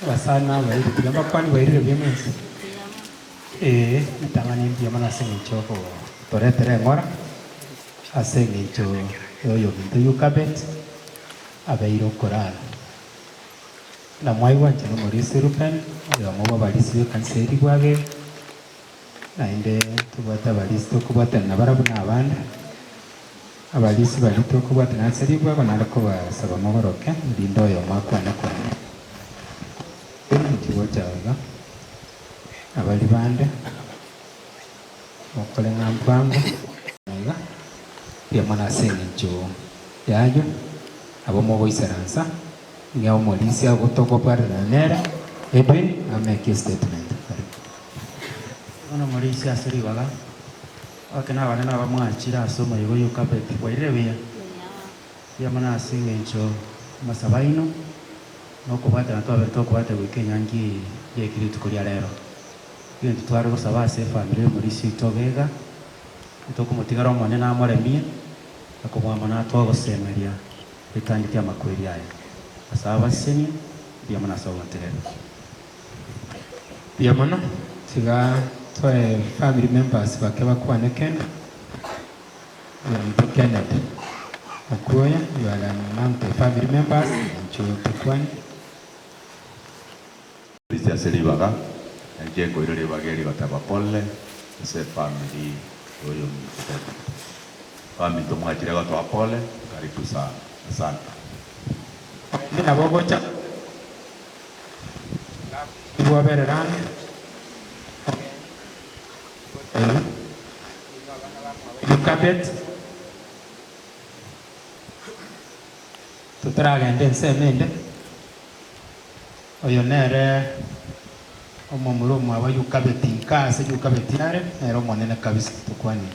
abasani na abairi tiga mbakwanie bairire buya mwensi? Ee, ritang'ani mbuya mono ase eng'encho yogotoretera eng'ora, ase eng'encho ya oyominto Yukabet abeire okorara. Buna mwaigwa inche nomorisia Reuben, oyomo bw'abarisia b'ekanisa eria bw'Abeli. Naende tobwate abarisi tokobwatana nabarabwo na abande, abarisi baria tokobwatana ase ribwago nare kobasaba mogoroke, erinde oyomo akwane kwane. Inki gocha iga, abaria bande mokore ng'a mbwango iga, mbuya mono ase eng'encho y'ayio, nabo mogoisaransa, ng'e omorisia tokobwaterana nere, Edwin amake estatement. Karibu. Bono morisia ase ribaga, abake na abanene abamwachire ase omoyega oyio Yokabeti, bwairire buya? Mbuya mono ase engencho amasabo aino na okobwatana twabere tokobwata goika enyangi eye yaikire rituko ria rero. Egento tware gosaba ase efamiri y'omorisia oito Ogega, ntokomotigara Omonene amoremie na kobua mono atoe ogosemeria etandike amakweri aya. Ase abasesenie, mbuya mono ase ogontegerera. Mbuya mono, tiga toe family members bake bakwane kende. Oyominto Kennedy Okuoya, you are among the family members, inchuo tokwane. Riche ase ribaga, na inche nkoira ribaga eri goteba pole ase efamiri yoyominto David. Baminto mwachire gotoa pole, karibu sana. Asante. Naende nabo ogocha. Nigo oberere ang'e Yokabeti, totaragenda ensemo ende, oyo nere omomura omwabo Yokabeti nka ase Yokabeti are, nere omonene kabisa tokwanie.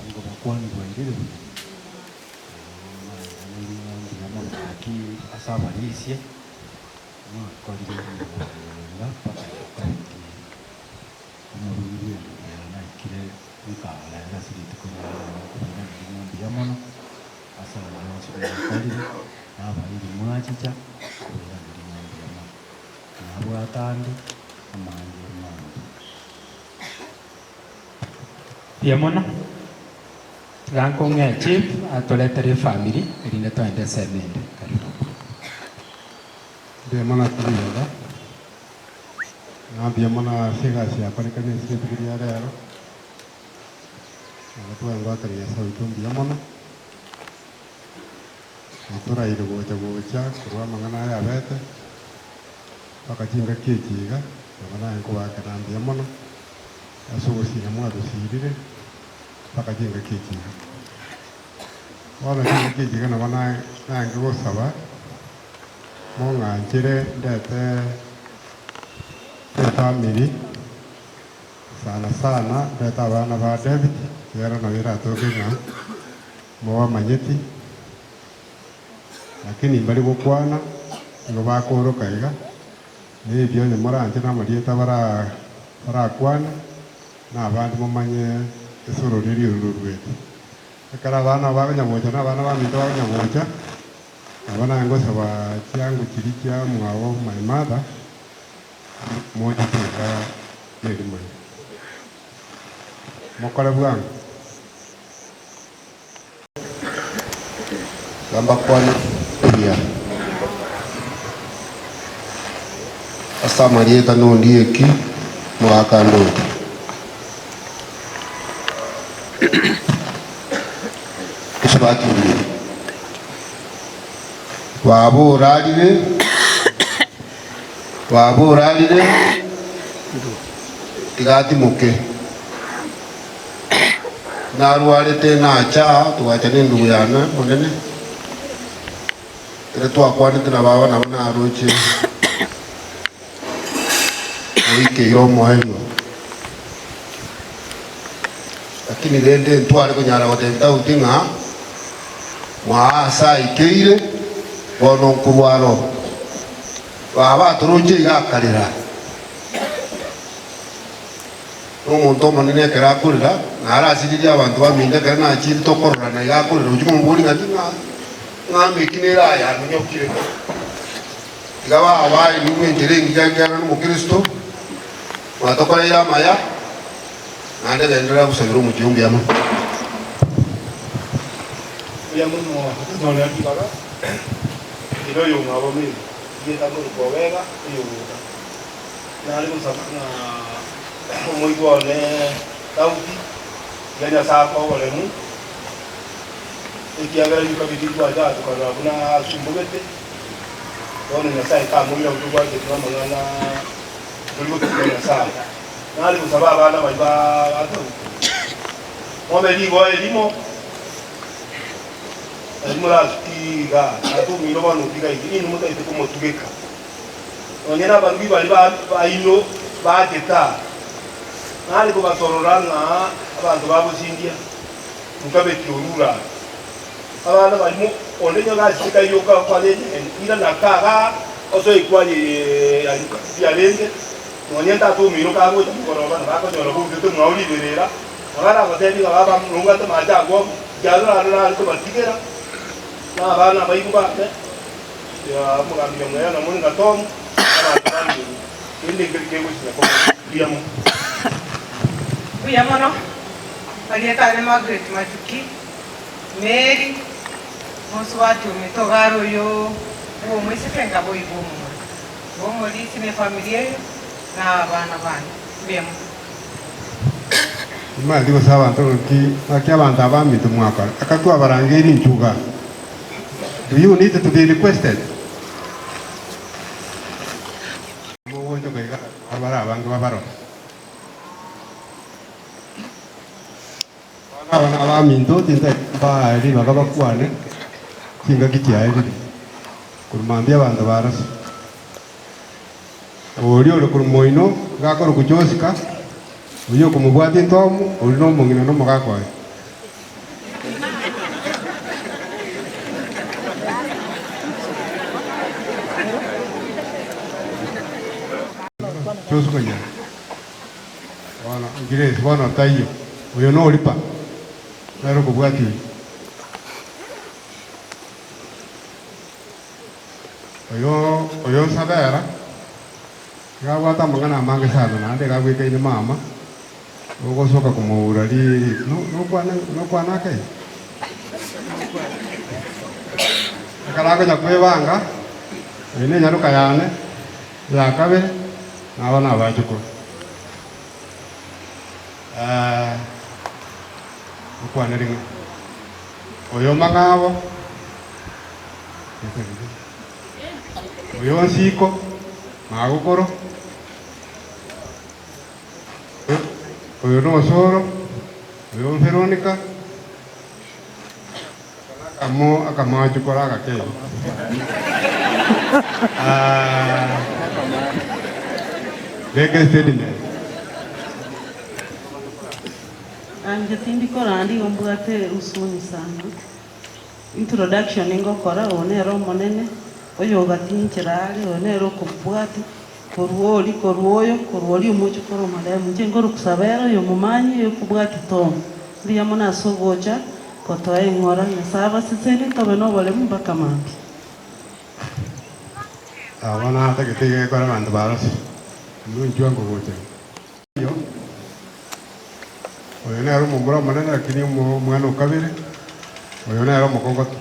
Nigo bakwani bwairire buya, mbuya mono gaki ase abarisia. Mwakorire ribaga mpaka Yokabeti omorwiri bw'engencho naikire nkarera ase rituko ria rero nkobairana. Ase ayio onsi mwakorire, na abairi mwachicha, koiraneria ng'a mbuya mono. Nabwate ande amange mambia. Mbuya mono. Tiga nkong'ee chief atoretere efamiri erinde toende ensemo ende. Karibu. Mbuya mono ase ribaga, na mbuya mono ase egasi yakorekanire ase rituko ria rero. Nabo twengwatera Nyasae oito mbuya mono, otoraire gocha gocha korwa amang'ana aya abete, mpaka chingaki echi iga, nabo naye nkobaakera mbuya mono, ase ogosira mwatosirire mpaka chingaki echi iga. Bono chingaki echi iga nabo naye naye gosaba, mong'anchere ndete efamiri. Sana sana ndete abana ba David, ekiagera nabo eratoke ng'a mobamanyeti, lakini mbari gokwana, nigo bakooroka iga, na ebio onye moranche namarieta bara barakwane, na abande momanye ase ororeria oro roruete. Ekero abana aba bakonya gocha na abana baminto bakonya gocha, nabo naye ngosaba chiango chiria chia mwabo my mother, Mochete iga nerimo ere. Mokore bwango. Iga mbakwane buya ase amarieta nondieki mogaka ndoche. Esubati oyo baba orarire. Baba orarire, tiga atimoke. Narwarete nacha aa, togacha nendugu yane monene, ekero twakwanete na baba nabo naroche oikeire omoerio. Lakini rende ntware konyara gotebia Daudi ng'a mwaa ase aikeire, bono nkorwara oo. Baba atoroche iga akarera. Nomonto omonene ekero akorera, naro asiririe abanto baminto ekero nachire tokororana iga akorera ochia komobori ng'aki ng'a ng'amba eki nere aye aminyokire. Tiga baba aye enchera engiya ekiagera nomokristo, mwatokoreire amaya, naende genderera gosabera omochie omuya mono. Mbuya mono ase ribaga. Ere oyomwabo Mary, rieta nkorokwa Owega oyogoka. Nare gosaba ng'a omoigwa one Daudi, tiga Nyasae akoe oboremu, ekiagera rituko riria twacha tokarora buna asumbogete, bono Nyasae kamoira tobwateti namang'ana tori gotuka Nyasae. Nare gosaba abana baria ba Daudi, mobe rigoa erimo. Nari morasukie iga, Tata omino bono otigaire, inwe motagete komotugeka. Nonya nabarugi baria baino bachete aa, nare kobasorora ng'a abanto ba bosindia nkabeti orure aa. Abana baria onde onye gachete kaioka kwane irana kagaa osoe kwani eye yarenge, nonya tata omino kagocha mogoroba nabo akonyora boutete mwao riberera. Nabo aragoteebie ng'a baba nobwate amache agwo amo, ekiagera orarore are kobatigera, na abana abaibwa bane, omogambi Nyamweya na Moringa Tom, abanto bande igoro. Kende nkeri kegochinya koba mbuya mono. Mbuya mono. Marieta ane Margaret Majuki, Mary, mosubati ominto iga are oyo bw'omoiseke nkaboigo omomura. Igo omorisia na efamiri eye na abana bane. Mbuya mono. Timanyeti gose abanto ng'aki ng'aki abanto aba baminto mwakora. Aka twabarangeiri inchuga. Do you need to be requested? Mogoonchoka iga abare abange babarore. Bono aba nabaminto tintagete mbae ribaga bakwane chingaki chiaerire. Korwa mambia abanto barase. Oria ore korwa moino iga akorokwa Josika, oyio okomobwatia Tomu, oria nomong'ina na omogaka oye. Josika oyio bono Grace bono taiyo, oyo noripa, nere okobwatia oyio. Oyo oyo Nsabera iga abwate amang'ana amange sana naende iga abwekaine mama, ogosoka komoura ri nokwana nokwana ake? Ekero akonya kwebanga, eye nenyaroka yane eya kabere, naba nabachokoro. Okwane ring'ana, oyo mang'abo, oyo nsiko, magokoro, oyo nosoro, oyo Veronica, akamo akamachokoro agake igo. Beka estatement. Anche tindi korandi igo mbwate huzuni sana. Introduction ngokora oyo nere omonene, oyo ogatinchera are, oyo nere okobwati, korwa oria korwa oyo, korwa oria omochie korwa marehemu. Inche nkorwa Sabera oyo omomanyi oyo okobwati Tom. Mbuya mono ase ogocha gotoa eng'ora. Nyasae abasesenie tobe noboremu mpaka mambia. Aba natagete iga ekore abanto barose, inwe inchuo nkogocha. Oyo nere omomura omonene, lakini omwana o kabere, oyo nere omokogoto.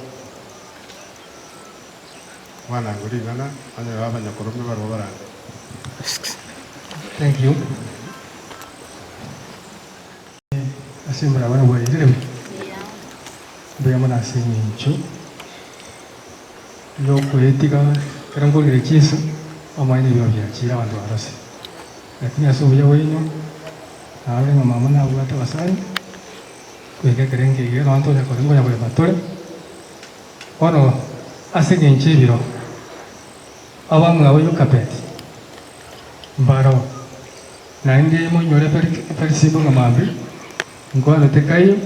Mwanango ring'ana, onye abanyakorome barabwo barande. Thank you. Ase murabana bwairire mbuya mono ase eng'encho yokoetiga ekero nkorire chinsa omanye nigo biachire abanto barose. Lakini ase obuya bwaino, narore ng'a mama nabwate abasani, goika ekerengo eke nonya tonya kore nkonya korema tore. Bono ase eng'encho y'ebiro, abamwabo Yokabedi mbaro, naende moinyore Feri- Ferisimbo ng'a mambia nkwanete kaiyo,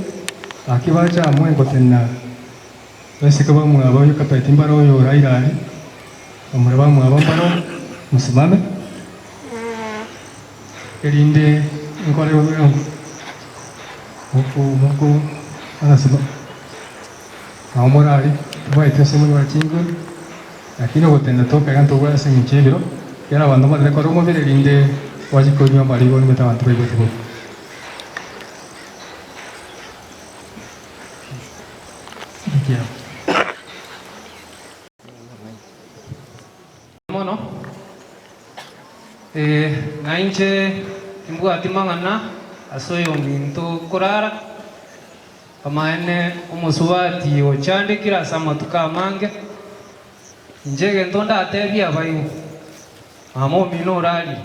gaki bache amo ngotenena abaiseke bamwabo Yokabedi mbaro oyo oraire aria, bamura bamwabo mbaro, mosimame. Erinde nkore moko agasima nao morari tibwaeti ase omonyora chinguru, lakini ogotenena tokaiga ntobwate ase eng'encho y'ebiro, ekiagera abanto mbarere kore omobere erinde bache konywa amarigo nimete abanto baigwete bobe. Mono, ee, na inche timbwati mang'ana ase oyominto korara, amaene omosubati ochandekire ase amatuko amange. Inche egento ndatebie abaibwa, mama omino orarire,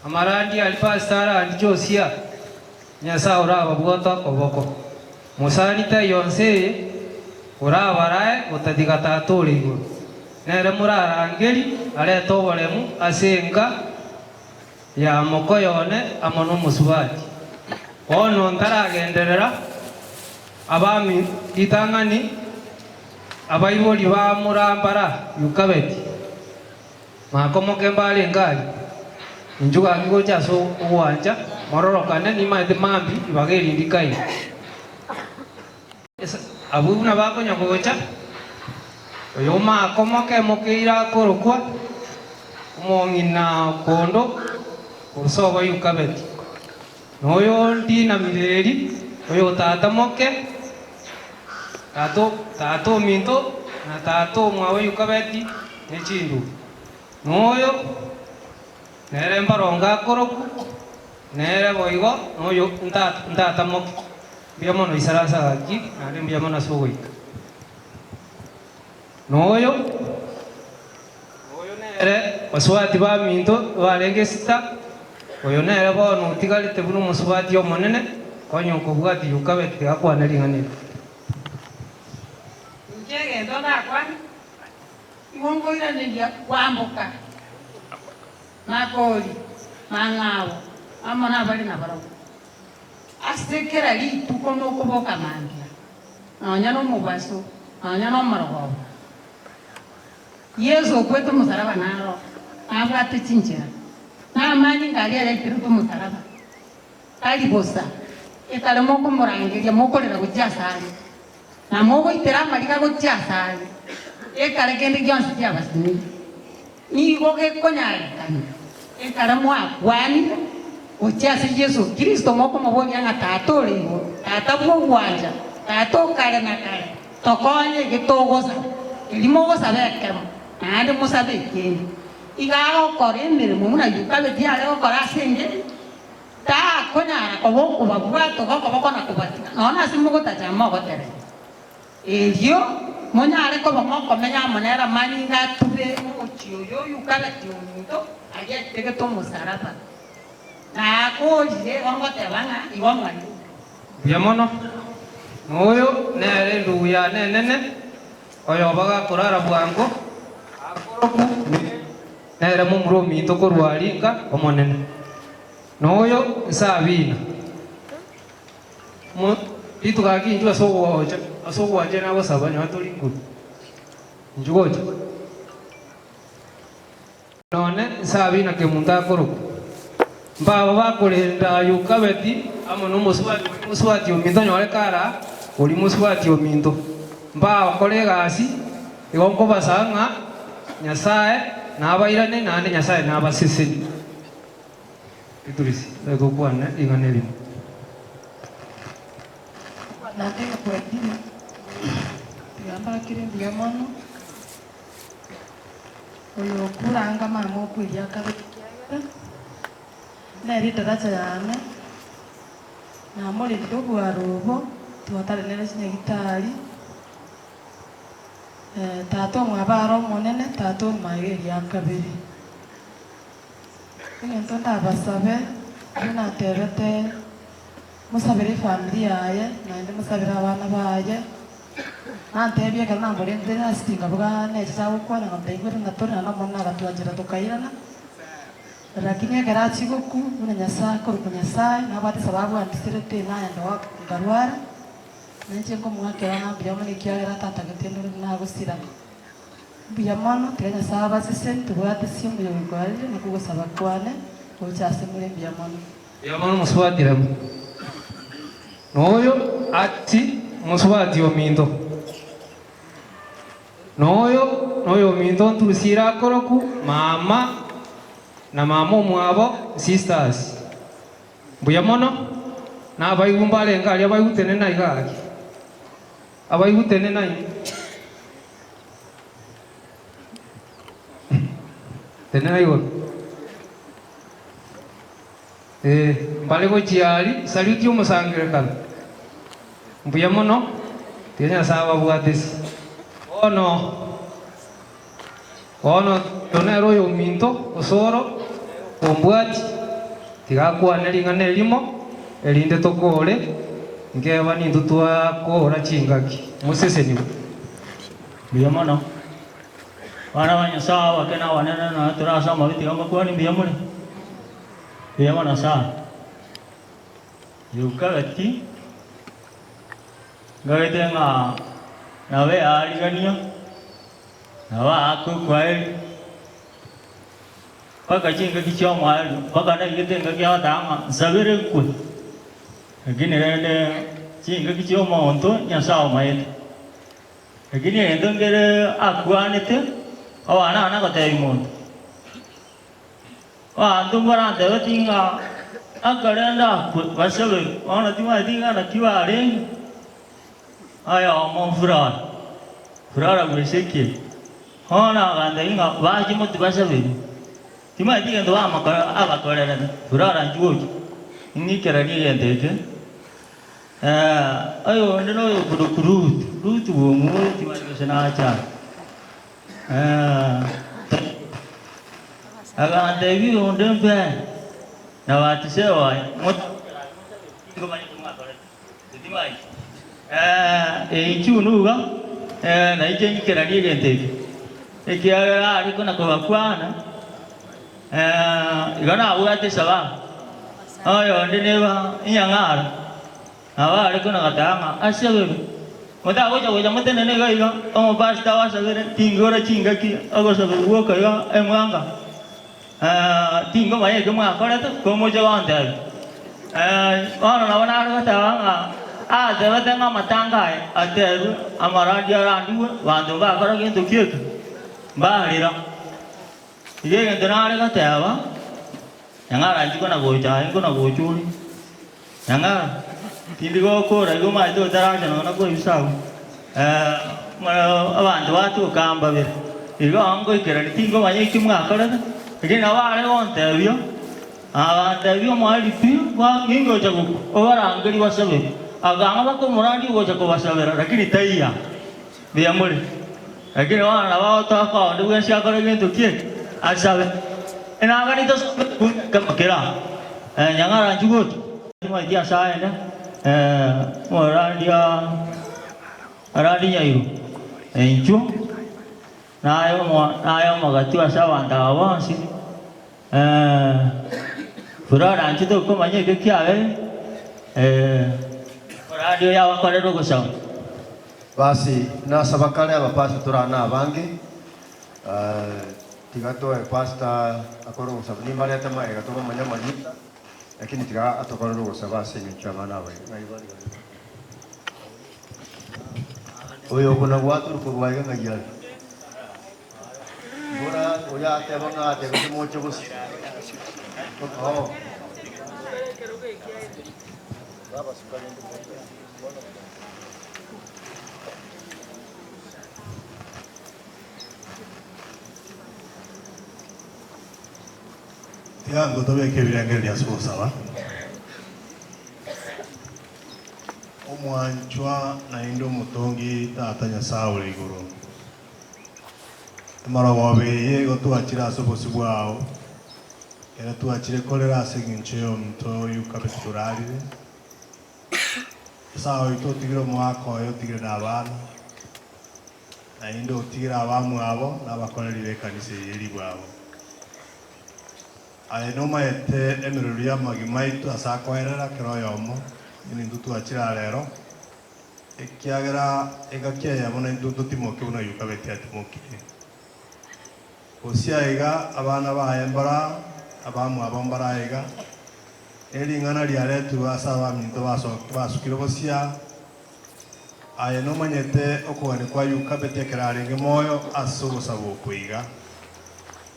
amarandia aria pastor arandie Josia, Nyasae orababwate okoboko, mosani taiyo nse eye orabarae gotatiga Tata ore igoro. Nere morarangeri arete oboremu ase enka ya mokoyo one amo nomosubati. Bono ntaragenderera, abami ritang'ani abaibori ba Murambara Yukabeti. Makomoke mbarenge aria, inchuo gaki gocha ase ogwancha, mororokane, nimaete mambia ibaga erindi kaire. Abwo buna bakonya gocha, oyo makomoke mokeire akorokwa omong'ina kondo korwa sobo Yukabeti, na oyo ndina Mireri, oyo tata moke, tata ominto, na tata omwabo Yukabeti, ne chindubi. Na oyo nere mbaronge akorokwa, nere boigo noyo ntata moke. Mbuya mono isaransa gaki, naende mbuya mono ase ogoika. Na oyo nere basubati baminto barenge esita, oyo nere bono otigarete buna omosubati omonene, konya okobwatia Yokabedi tigakwana ring'ana eri. Inche egento ndakwane, igo nkoiraneria kwamboka Makori, mang'ao, amo nabare nabarabwo. Ase kera rituko mokoboka mambia, nonya nomobaso, nonya nomorogoba. Yeso okwete omosaraba naro nabwate chinchera, na amanyinga aria ayaiterete omosaraba tari bosa, ekare mokomorangeria mokorera gochia asare, na mogoitera amariga gochia asare. Ekare kende gionsi kiabasinire, nigo gekonyarekana ekare mwakwanire gochia ase Yeso Kristo mokomoboria ng'a Tata ore igoro, Tata bw'ogwancha, Tata o kare na kare, tokonye eke togosaba. Erio mogosaba ekemo, naende mosabe ekende. Iga agokora emeremo buna Yokabedi are gokora ase engeri, takonyara koba okobabwata okoboko na kobatiga, nonya nase mogotacha mogoterera. Erio monyare koba mokomenya amo nere amanyinga atube omochie oyo oyukareti ominto aria aitegete omosaraba. Nakoorire igo ngoteba ng'a igo mwarire. Mbuya mono. Na oyo nere endugu yane enene, oyoba gakorara bwango, akoroku nere momura ominto korwa rinka Omonene. Na oyo Nsabina. Mo, rituko ake inchuo ase ogocha, ase ogwancha nagosaba nyowe tori nguru. Inchuo gocha. Nonye Sabina kemunto akorokwa. Mbaba bakorenda Yokabeti amo nomosubati oria mosubati ominto nyore kara oria mosubati ominto. Mbakore egasi, igo nkobasaba ng'a Nyasae nabairane naende Nyasae nabasesenie. Idris, Tari gokwana ring'ana erimo. Naende kwendire, tiga mbakire mbuya mono, oyo okuranga mama okweria akabe ekiagera, nere edaraja yane, namorendire obwaro obo, twatare nere chinyagitari, tata omwabo are omonene, tata omomaega eria kabere. Egento ndabasabe, buna natebete, mosabere efamiri yaye, naende mosabere abana baye, nantebia ekero namorentire ase chinkabuga neche chagokwana ng'a ntaigwete ng'a tore naende Omonene agatwanchera tokairana, lakini ekero achia gokwa, buna Nyasae akorokwa Nyasae, nabwate esababu antiserete naenda nkarwara, nainche nkomoakera ng'a mbuya mono ekiagera atatagete ndore buna agosira. Mbuya mono, tiga Nyasae abasesenie, tobwate ase omoyo goikwarire nakwo ogosaba kwane gocha ase more mbuya mono. Mbuya mono mosubati Remu. Noyo ati mosubati ominto. Noyo noyominto nturusiire akoroku mama na mama omwabo sisters. Mbuya mono nabaigwa mbarenge aria baigutene iga gaki. Abaigwa tenena inwe. Tenena igoro. Eh, mbare gochia aria, saluti omosangererekano. Mbuya mono, tiga Nyasae ababwatesi. Bono, bono oyo nere oyominto, osoro, ombwati, tiga akwane ring'ana erimo, erinde tokore, nkeba nintwe twakora chingaki. Mosesenigwe. Mbuya mono. Abana ba Nyasae abake na abanene na tore ase amabe tiga mbakwane mbuya more. Mbuya mono sana. Yoka gati ngagete ng'a nabe arigania nabo aakwe okwaeri mpaka chingaki chia omoerio mpaka naigete engaki agoteba ng'a nsabere nkwe. Lakini rende chingaki chia omonto Nyasae omaete. Lakini egento nkere akwanete, abana aba nagotebia monto. Abanto mbarantebeti ng'a akarende akwe, basaberwe, bono timanyeti ng'a naki barenge. Oyomo furara, furara bw'Ezekiel, bono agantebia ng'a bache motwe basaberwe. Timanyeti egento bamakora abakorerete, furara inchuo oche, ing'ikeranie egento eke. Oyonde noyo okorokwa Ruth, Ruth bw'Omwoyo timanyeti gose nache aa. Agantebia oyonde mbe na Batiseba oye, Inchuo nigo nainche nyikeranie egento eke, ekiagera aria kona kobakwana, igo nabwate esababu. Oyonde neba inyang'ara. Nabo are kona goteba ng'a asaberwe. Motagocha gocha motenene iga iga, omopastor abasabere, tingora chingaki ogosaberwa gwoka iga emwanga, tingomanya ekio mwakorete, komoche gontebia. Bono nabo nare goteba ng'a Atebete ng'a amatanga aye aterwe, amarandia arandigwe, abanto mbakora gento ki eke? Mbarera. Iga egento nare goteba, Nyang'ara inche kona gocha aye nkona gocha ore, Nyang'ara tindi gokora igo omanyete otaracha nonya koebisa abwo, abanto batoka mbabere. Igo ngoikerania tingomanya eki mwakorete, lakini nabo bare gontebia. Aganteebia omoerio pi, Ningocha gokwa, obarangerie basabere. Akang'a bakomorandia ogocha kobasabera, lakini taiya. Mbuya more. Lakini bono nabo agotoa onde bwensi akore gento ki eke, asabe. Enangani tosabe ekemo kera, Nyang'ara inchuo gocha. Timanyeti ase aende, omorandia arandie nyairo, inchuo. Naye naye omogati ase abanto aba bonsi, Furora inche tokomanya ekio kiabeire, morandi oyo abakorere ogosaba. Basi nasaba kare abapastor torane abange, tiga toe pastor akore ogosaba, nimbarete magega tobamanye amarieta, lakini tiga atokorere ogosaba ase eng'encho y'abana aba iga. Ng'ai bare gose? Oyo okona gwatorwa korwa aiga ng'ai are? Mbora oria ateba ng'a atebete moche gose? Oo. Tiga ngotobeke ebirengererio ase ogosaba. Omwanchwa naende omotongi Tata Nyasae ore igoro, Emorogoba eye igo twachire ase obosio bwao, ekero twachire korera ase engencho y'omonto oyio kabisa torarire. Nyasae oito otigire omogaka oye otigire na abana, naende otigire abamwabo na abakoreri b'ekanisa eye ribwabo. Aye nomaete emerero y'amagima aito ase akoerera kera oyomo, onye nintwe twachire aa rero, ekiagera engaki eyemo naintwe ntotimoke buna Yokabeti atimokire. Gose aiga abana baye mbare aa, abamwabo mbare aiga, ne ring'ana riaretirwe ase abaminto basukire bosio aa. Aye nomanyete okogania kwa Yokabeti ekero arenge moyo ase ogosaba okwo iga.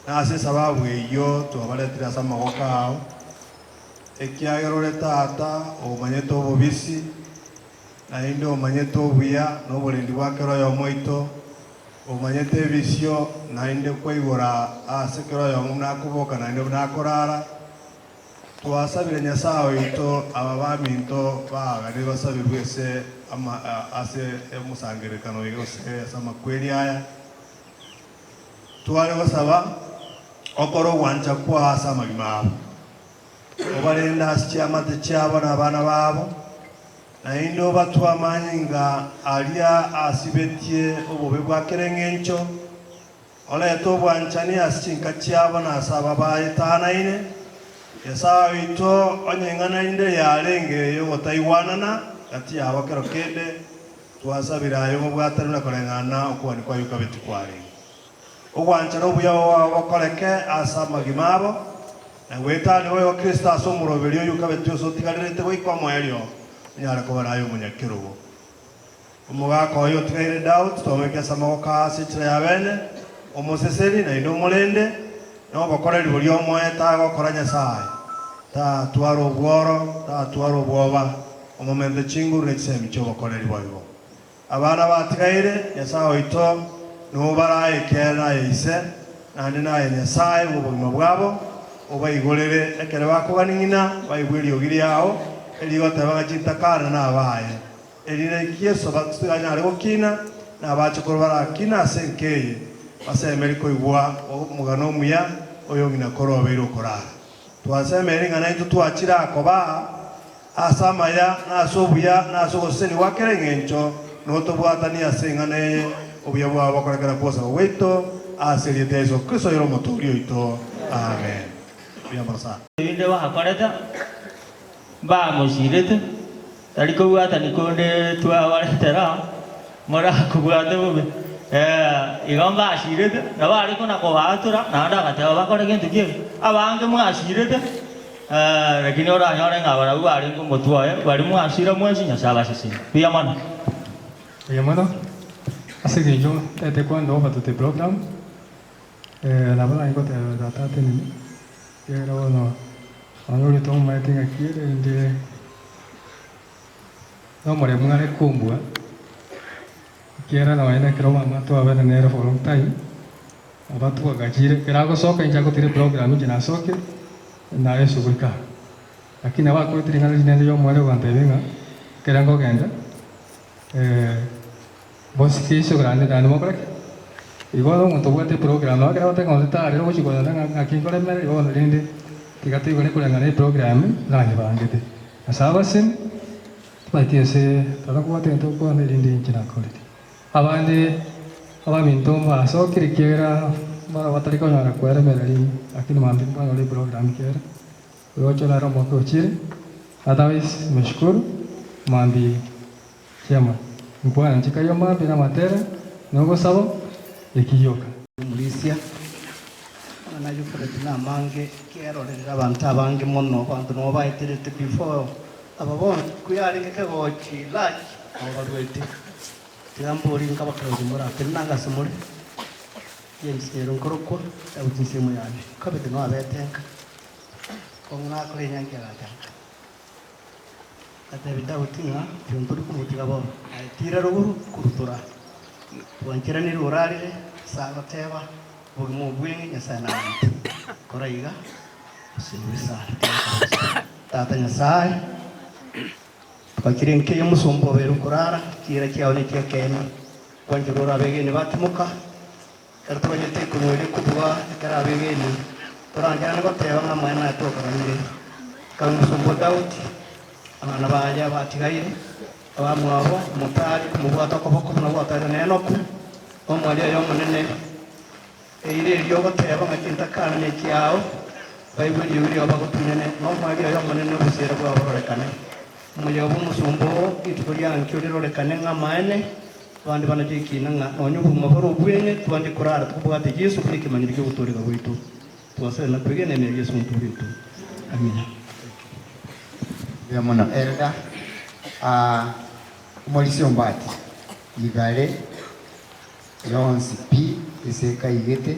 Na ase esababu eyio twabaretire ase amaboko ao, ekiagera ore Tata omanyete obobisi, naende omanyete obuya na oborendi bwa kera oyomo oito, omanyete ebisio, naende kwaigora aase kera oyomo buna akoboka naende buna akorara. Twasabire Nyasae oito aba baminto baagane basabirwe ase ase omosangererekano oyo gose ase amakweri aya. Tware gosaba okore ogwancha kwao ase amagima abo, obarende ase chiamate chiabo na abana babo, naende obatwe amanyinga aria asibetie obobe bwa kera engencho, orete obwanchani ase chinka chiabo na ase aba baetanaine. Nyasae oito, onye ing'ana rinde yarenge y'ogotaigwanana gati yabo kero kende, Twasabire aye omobwatani na koreng'ana okogania kwa Yokabeti kwarenge. Ogwanchera obuya bwao bokoreke ase amagima abo, na goetania boigo Kristo ase omoroberio o Yokabeti ose otigarerete goika omoerio, onyare koba naye omonyakerogo. Omogaka oye otigaire Daudi twamobeka ase amaboko ao ase enchera ya bene, omoseseni naende omorende, na obokoreri boria omoe tagokora Nyasae, tatwara obworo, tatwara obwoba, Omomente chinguru ne chisemi chi'obokoreri boigo. Abana batigaire, Nyasae oito nobarae ekeene naye Ise, naende naye Nyasae bw'obogima bwabo, obaigorere ekero bakogania ng'ina baigwe eriogi riao, erigoteba ng'a chintakana nabaye, erinde Yeso banyare gokina, na abachokoro barakine ase enka eye, basemerie koigwa omogano omuya oyo ng'ina kore obeire okorara. Twasemerie ng'a naintwe twachire aa kobaa Ase amaya, na ase obuya, na ase ogosesenia gwa kera engencho, notobwatanie ase eng'ana eye, obuya bwao bokorekera kw'ogosaba gwaito, ase erieta ria Yeso Kristo oyore Omotooria oito. Amen. Mbuya mono sana. Ebinde bakorete, mbamosirete, tari kobwatani konde twabaretera, morakobwate bobe. Igo mbasirete, nabo are kona-kobaatora, naende agateba bakore gento ki? Abange mwasirete. Lakini oranyore ng'a barabwo barenge omotwe oye, baria mwasira mwensi, Nyasae abasesenie. Mbuya mono. Mbuya mono ase eng'encho ntagete kwanda over to the program, nabo naye ngoteba tata atenene, ekiagera bono nonya oria tomomaete ng'aki ere rende nomoremu are kombua, ekiagera nonya na ekero mama twabete nere for long time, nabo twagachire, ekero agosoka inche agotira eprogram inche nasokire, naye goika. Lakini nabo akorete ring'ana rinene ri'omoerio ogantebia ng'a ekero nkogenda, bosike iso naende naende mokore ki? Igo bono omonto obwate eprogram nabo ekero agoteba ng'a onde tarero ogochia kogenda ng'a ng'aki nkoremere igo bono rende tiga toigwane koreng'ana na eprogram nanyebangete. Nyasae abasemi, tibaeti ase tata kobwate egento gokwana erinde inche nakorire. Abande abaminto mbasokire ekiagera mbaro batari konyara kweremereria lakini mambia mbanyore eprogram kere. Roche naro omwaka ochire, otherwise nimeshukuru mambi chema nkwana nchikaiyo mambi namatera nogosaba eki gioka. Omorisia, Amang'ana a Euphrates namange, ekiarorerire abanto abange mono, abanto nabo baeterete before aba bonsi koyarenge kegochi large nabo baruete. Tiga mbori nkabakeroria moratenene anga ase more, James nero nkorokwa, Daudi ensemo yane, Kabete noyo abete nka. Kong'u nakora enyangi agacha nka. Agatebia Daudi ng'a intwe ntori komotiga bono, aye tiira rogoro korutora. Twancheranire orarire ase agoteba, Obogima obweng'e Nyasae namonto. Kora iga, osinwe esara. Tiga kobosio. Tata Nyasae, twachire nka ey'omosomba obeire okorara, chiira chiao nechi'ekeene. Kwancherwa ore abegeni batimoka, Ekero toganyete ekunwa eria kobua ekero abegeni, torancherane goteba ng'a amaene aya twakoranire. Ekero omosomba o Daudi, abana baye abatigaire, abamwabo, omotari komobwata okoboko buna gwatarire na Enoku, na omwari oye omonene, eira eria ogoteba ng'a chintakana nechiao, baigwe eriogi riao bagotunyane, na omwari oye omonene oboseera bwao bororekane. Omoyega bw'omosomba oo rituko ria ankio rirorekane ng'a amaene, Abande banache ekiina ng'a nonya obogima bore obweng'e, twanche korara tokobwate Yeso buna ekemanyero ki'ogotooreka gwaito. Twasabire na kwegena ime ya Yeso Omotoori oito. Amina. Mbuya mono Elder. Aah omorisia ombati igare yonsi pi ase ekaigete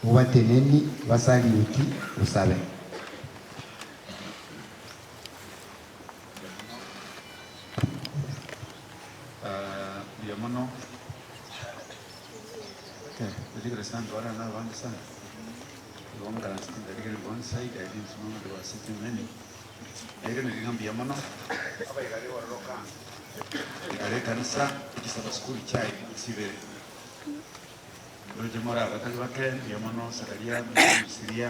obateneni basaliuti osabe. Mbuya mono. Okay, rigere sana ndwara na abande sana. Igo nkaranse tindarigere one side, I didn't know there were sitting many. Nairaneria ng'a mbuya mono, abaigare ororo kando. Igare ekanisa, echisaba school chiaye chibere. Ndoche more abatari bake, mbuya mono Sakaria, mbuya mono Siria.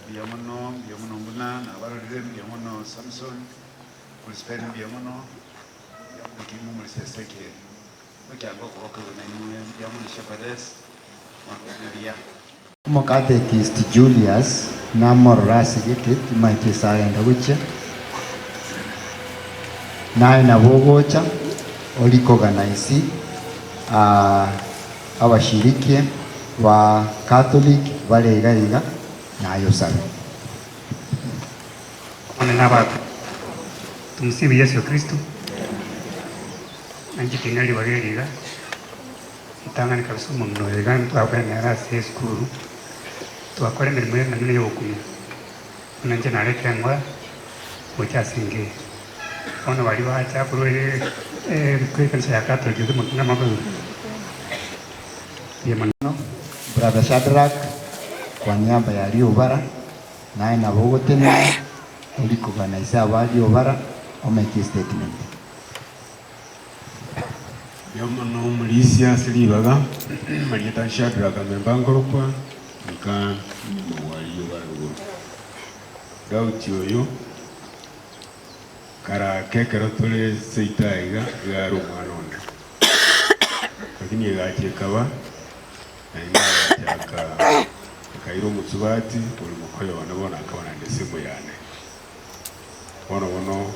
Mbuya mono, mbuya mono buna nabarorire, mbuya mono Samson, Crispin mbuya mono, mbuya mono Kimbo Morisi Ezekiel, ekiagera okogokerwa nainwe, mbuya mono Shepherdess, mwakorire buya. Omokatekist Julius namorore ase gete, timaeti ase agenda gochia, naye nabo ogocha orikoganise abashiriki ba Catholic bare iga iga, naye osabe. Omonene abaakwe. Tumsifu Yesu Kristo. Nanche ting'ana ribaga eri iga, ritang'ani kabisa omong'ina oyo iga ntwakore nere ase esukuru, twakora emeremo emenene ya ogokumia. Buna inche narete eng'ora gocha ase enka eye. Bono baria bacha korwa ekanisa ya Catholic mbuya mono. Brother Shadrack, kwa niaba ya Riobara, naye nabo ogotenena orikogana ise aba Riobara omake estatement. Mbuya mono omorisia ase ribaga, marieta Shadrack Amemba nkorokwa, nka nyuma gwa Riobara rogoro. Daudi oyo, karake ekero tore seito aiga, iga are omwana one. Lakini egacha ekaba, naende agachaka akaira omosubati ore mokoyo one bono akaba naende esemo yane. Bono bono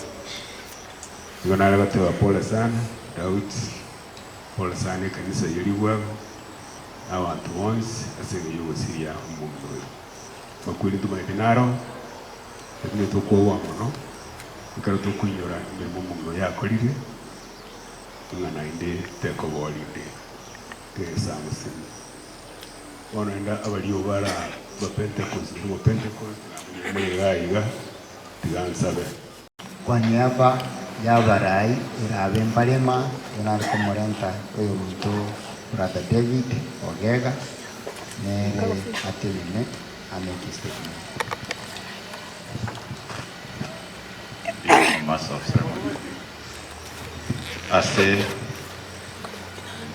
nigo nare goteba pole sana Daudi, pole sana ekanisa eye rigwago, na abanto bonsi ase eng'encho y'ogosiria omonto oyo. Makweri ntomaete naro, lakini tokwoboa mono, ekero tokoinyora emeremo omong'ina oyo akorire, ng'a naende tekoboa rinde tegesamusire. Bono naende abaria bara ba Pentecost gose omopentecost namanyire more igaa iga, tiga nsabe. Kwa niaba y'abarai erabe mbarema, nigo nare komorenta oyominto Brother David Ogega, nere atenene ameke statement. Ndi Master of Ceremony ase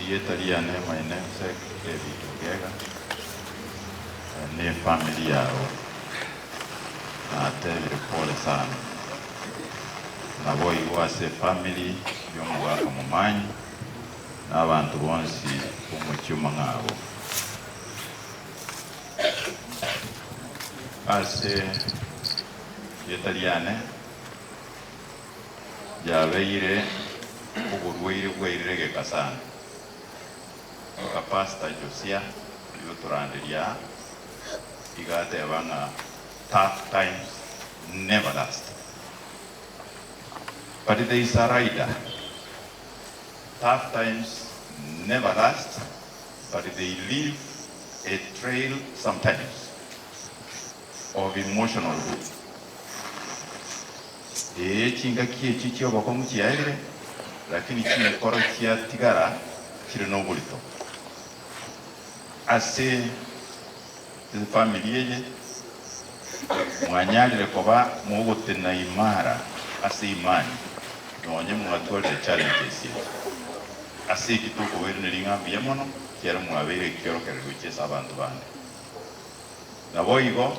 erieta riane maene ase David Ogega ne efamiri yao. Natebire pole sana. Naboigo ase efamiri y'omogaka Momanyi na abanto bonsi b'omochie omong'abo. Ase erieta riane yabeire oborwaire bwairire egeka sana. Mpaka Pastor Josia oyio otoranderia aa iga ateba ng'a tough times never last. But there is a rider, tough times never last but they leave a trail sometimes of emotional wound. Ee, chingaki echio chi'obokong'u chiaerire, lakini chinkoro chiatigara chire noborito. Ase efamiri eye mwanyarire koba mogotena imara ase imani nonye mwatwarire challenges echi. Ase eki tokobairaneria ng'a mbuya mono ekiagera mwabeire ekiorokererio gochia ase abanto bande. Naboigo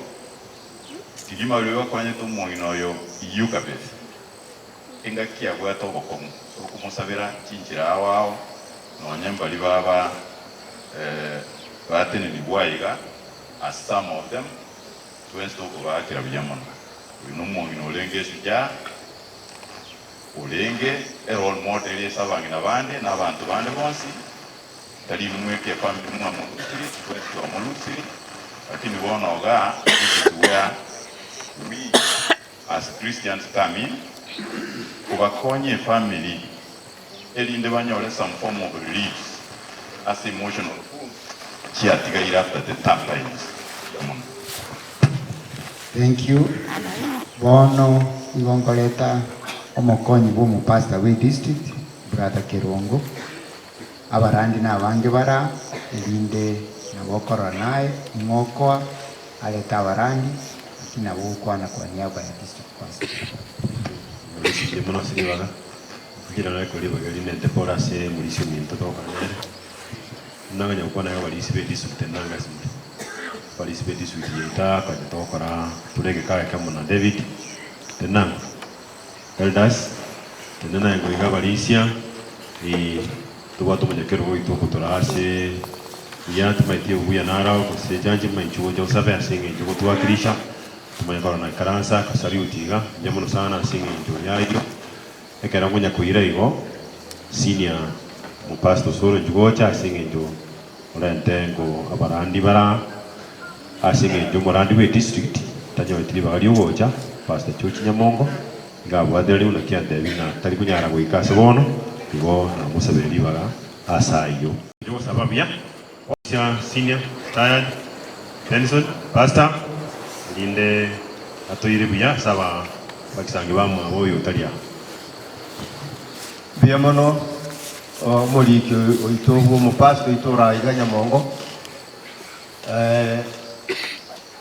kegima baria bakonyete omong'ina oyo Yokabedi, engaki abwate obokong'u tokomosabera chinchera ao ao, nonye mbaria baba batenenigwe aiga, as some of them, twensi tokobaakera buya mono. Oyo nomong'ina orenge eshujaa, orenge e role model ase abang'ina bande na abanto bande bonsi, Tari inwe mweka efamiri mwamorusirie, twensi twamorusirie, lakini bono igaa this is where we as Christians come in kobakonya efamiri erinde banyore some form of reliefs ase emotional wounds chiatigaire after the tough times. Mbuya mono. Thank you. Bono igo nkoreta omokonyi bwa omopastor bwe district, Brother Kerongo. Abarandi nabange bare aa, erinde nabo okorora naye ning'o okoa arete abarandi, naki nabo ogokwana kwa niaba ya district pastor. Morisirie mono ase ribaga, inche nare kore ribaga eri nente pore ase omorisia ominto togokora nere. Naganya gokwana iga abarisia be district nanga ase more. Abarisia be district yaito aa konya togokora tore egeka ekemo na David, tenanga. Elders, tenena engo iga abarisia, ee, tobwate omonyakerogo oito ogotora ase buya, tomaeti obuya naro gose chanche maichu gocha osabe ase eng'encho ogotwakilisha, tomanye korora na ikaransa akasaluti iga, mbuya mono sana ase eng'encho yayio. Ekero nkonya koira igo, senior omopastor Osoro inchu gocha ase eng'encho orente ngo abarandi bara aa, ase eng'encho omorandi bwe district tanyoreti ribaga riogocha, Pastor George Nyamongo, iga abwate riu naki antebi ng'a tari konyara goika ase bono, igo namosabere ribaga ase ayio. Inche gosaba buya sia senior retired Benson pastor erinde atoire buya ase aba bakisangi bamwabo oyo otari aa. Mbuya mono omoriki oito bw'omopastor oito ore aiga Nyamongo.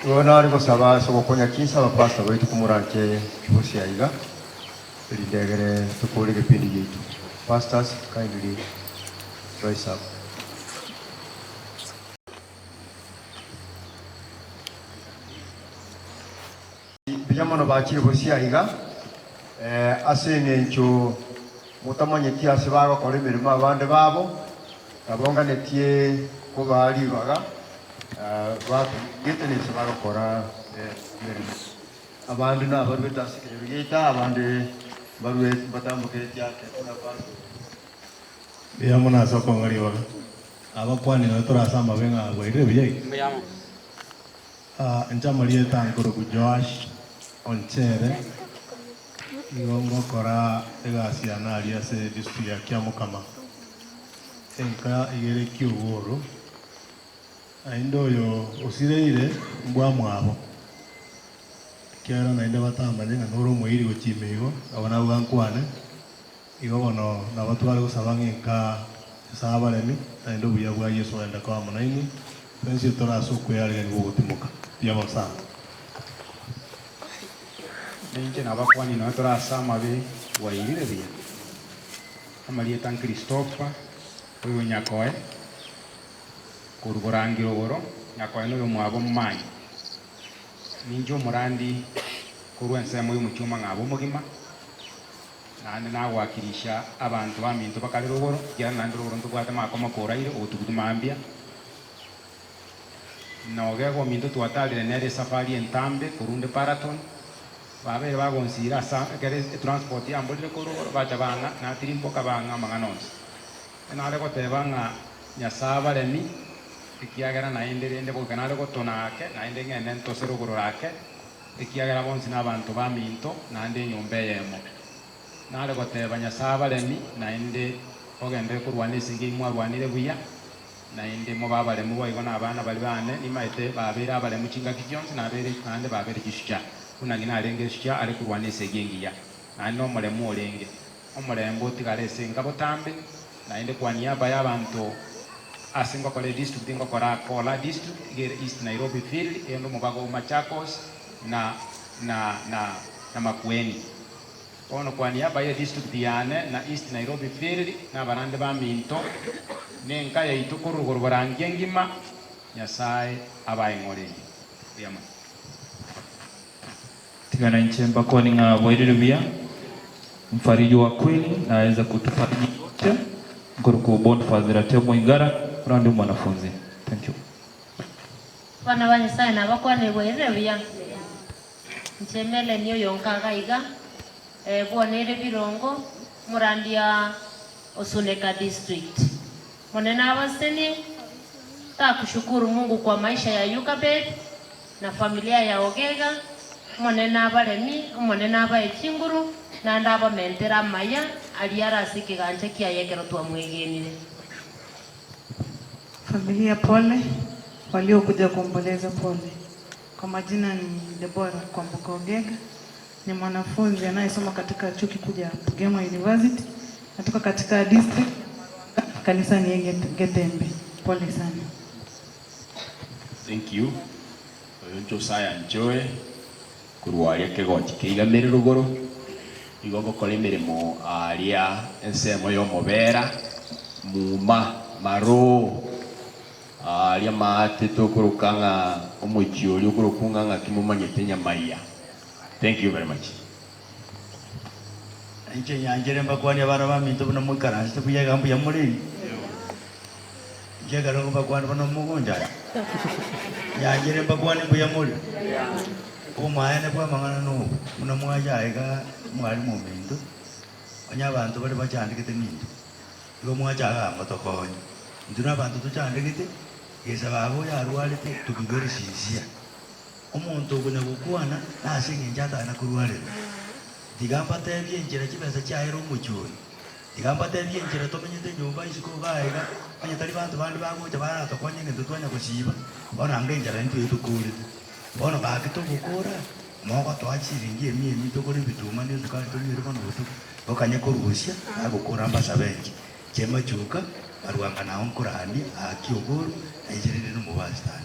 Igo nare gosaba ase ogokonya chinsa abapastor baito komoranche bosio aiga erinde egere tokore egepindi giaito. Pastors kindly rise up. Mbuya mono bachire bosio aiga ase eng'encho motamanyeti ase bagokora emeremo abande babo, nabo nganetie kobaa ribaga batugete nase bagokora emeremo. Abande nabaruete ase ekenyoro giaito, abande mbaruete mbatambokereti ake buna pastor. Mbuya mono ase okong'a ribaga. Abakwanire tore ase amabe ng'a bwairire buya iga. Mbuya mono. Inche amarieta nkoroku Joash Onchere, nigo ngokora egasi yane aria ase edistrict ya Kiamokama, enka iga ere Kiogoro, naende oyo osireire mbwamwabo, ekiagera naende batamanye ng'a nore omoiri gochia ime igo, nabo nabwo nkwane. Igo bono nabo tware gosaba ng'a enka Nyasae abaremi, naende obuya bwa Yeso ogende koba amo nainwe, twensi tore ase okwearegania gw'ogotimoka. Mbuya mono sana. Ninche nabakwani nonya tore ase amabe bwairire buya. Amarieta n'Kristofa, oyo Nyakoe, korwa borangi rogoro, Nyakoe noyomwabo Momanyi. Ninche omorandi korwa ensemo y'omochie omong'abo omogima. Naende nagoakirisha abanto baminto bakare rogoro, ekiagera naende rogoro ntobwate amaakoma koraire obotugutu mambia. Na ogega ominto twatarire nere esafari entambe korunde Paraton, babeire bagonsiira ase ekero etransport yamborire korwa rogoro, bacha bang'a, natirimboka bang'a amang'ana onsi. Nare goteba ng'a Nyasae abaremi, ekiagera naende rende goika nare gotona ake, naende ng'ende ntose rogoro ake, Ekiagera bonsi nabanto baminto, naende enyomba eyemo. Nare goteba Nyasae abaremi, naende ogenderere korwana esegi eyio mwarwanire buya, naende mobe abaremu boigo nabana baria baane, nimaete babeire abaremu chingaki chionsi, nabeire naende babeire chisucha, buna ng'ina arenge esucha are korwana esegi engiya, naende nomoremu orenge. Omorembe otigare ase enka botambe, naende kwa niaba y'abanto ase ngokora edistrict ngokora Kola district iga ere East Nairobi field ende omobago o Machakos na na na na Makueni. Bono kwa niaba ye district yane na East Nairobi field na abarande baminto na enka yaito korwa rogoro borangi engima Nyasae abaeng'orerie. Mbuya mono. Tiga nainche mbakwane ng'a bwairire buya, Mfariji wa kweli na aeza kutufariji sote, nkorokwa Bonfaz Ratemo Oigara, orande omwanafunzi. Thank you. Abana ba Nyasae nabakwanire bwairire buya. Inche Melanie oyo nkaga iga, bwoneire birongo, omorandia o Suneka District. Monene abasenie, takushukuru Mungu kwa maisha ya Yukabed na familia ya Ogega, Omonene abaremi, Omonene abae chinguru, naende abamentere amaya aria are ase ekegancha kiaye ekero twamwegenire. Familia pole, waliokuja kuomboleza pole. Kwa majina ni Deborah Kwamboka Ogega, ni mwanafunzi anayesoma katika chuo kikuu cha Bugema University, natoka katika district ya Marwanga, kanisa ni Getembe. Pole sana. Thank you. Oyo Josiah Nchoe korwa aria kegochi keigamere rogoro, nigo ngokora emeremo aaria ensemo y'omobera, muma, maroo, aaria maate tokoroka ng'a omochie oria okorokwa ng'a ng'aki momanyete Nyamaiya. Thank you very much. Inche nyanchire mbakwanie abana baminto buna moikaransete buya iga mbuya more inwe. Inche ekero nkobakwania bono mogonchara. Nyanchire mbakwanie mbuya more. Obomaene bw'amang'ana nobo, buna mwacha aiga mwalimu ominto, onye abanto baria bachandegete nintwe, igo mwacha igaa motokonye. Intwe nabanto tochandegete, gesa baba oyo arwarete, to be very sincere. Omonto okonya gokwana nase engencho atana korwarerwa. Tiga mbatebie enchera chibesa chiaere omochie oyo. Tiga mbatebie enchera tomenyete nyomba isiko igaa iga, onye tari banto bande bagocha baratokonye egento twanya gosiba, bono anga enchara intwe etokorete. Bono gaki togokora, mogotoa chiringi emia emia togore ebituma na esukari tonywere bono botuko, gokanye korusia, nagokora mbasabe inche. Inche machuka, barwanga nao nkorandie, aa kiogoro, na inche rende nomobastard.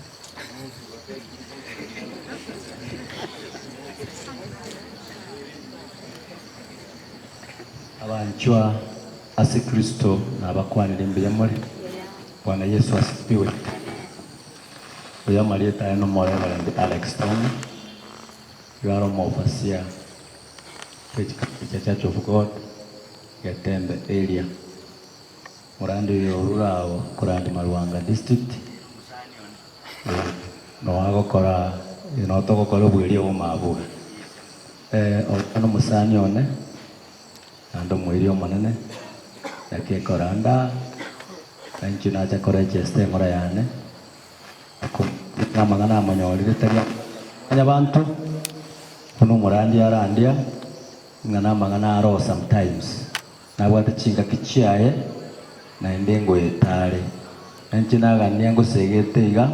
Abanchwa ase Kristo nabakwanire mbuya more. Bwana Yeso asifiwe. Oyo amarieta aye nomo Reverend Alex Tong'o, iga are omofasia bwe chia Church of God Getembe area. Morande oyo orure ao korande Marwanga district noo agokora noo togokora obweria obo mabuga. Oyo nomosani one naende omoiri omonene naki ekoranda na inche nacha koregesta eng'ora yane. Ng'a amang'ana amonyorire tari mwanyabanto, buna omorandia arandia, ng'a namang'ana aroo sometimes. Nabwate chingaki chiaye, naende ngoeta are. Na inche nagania ngosegete iga,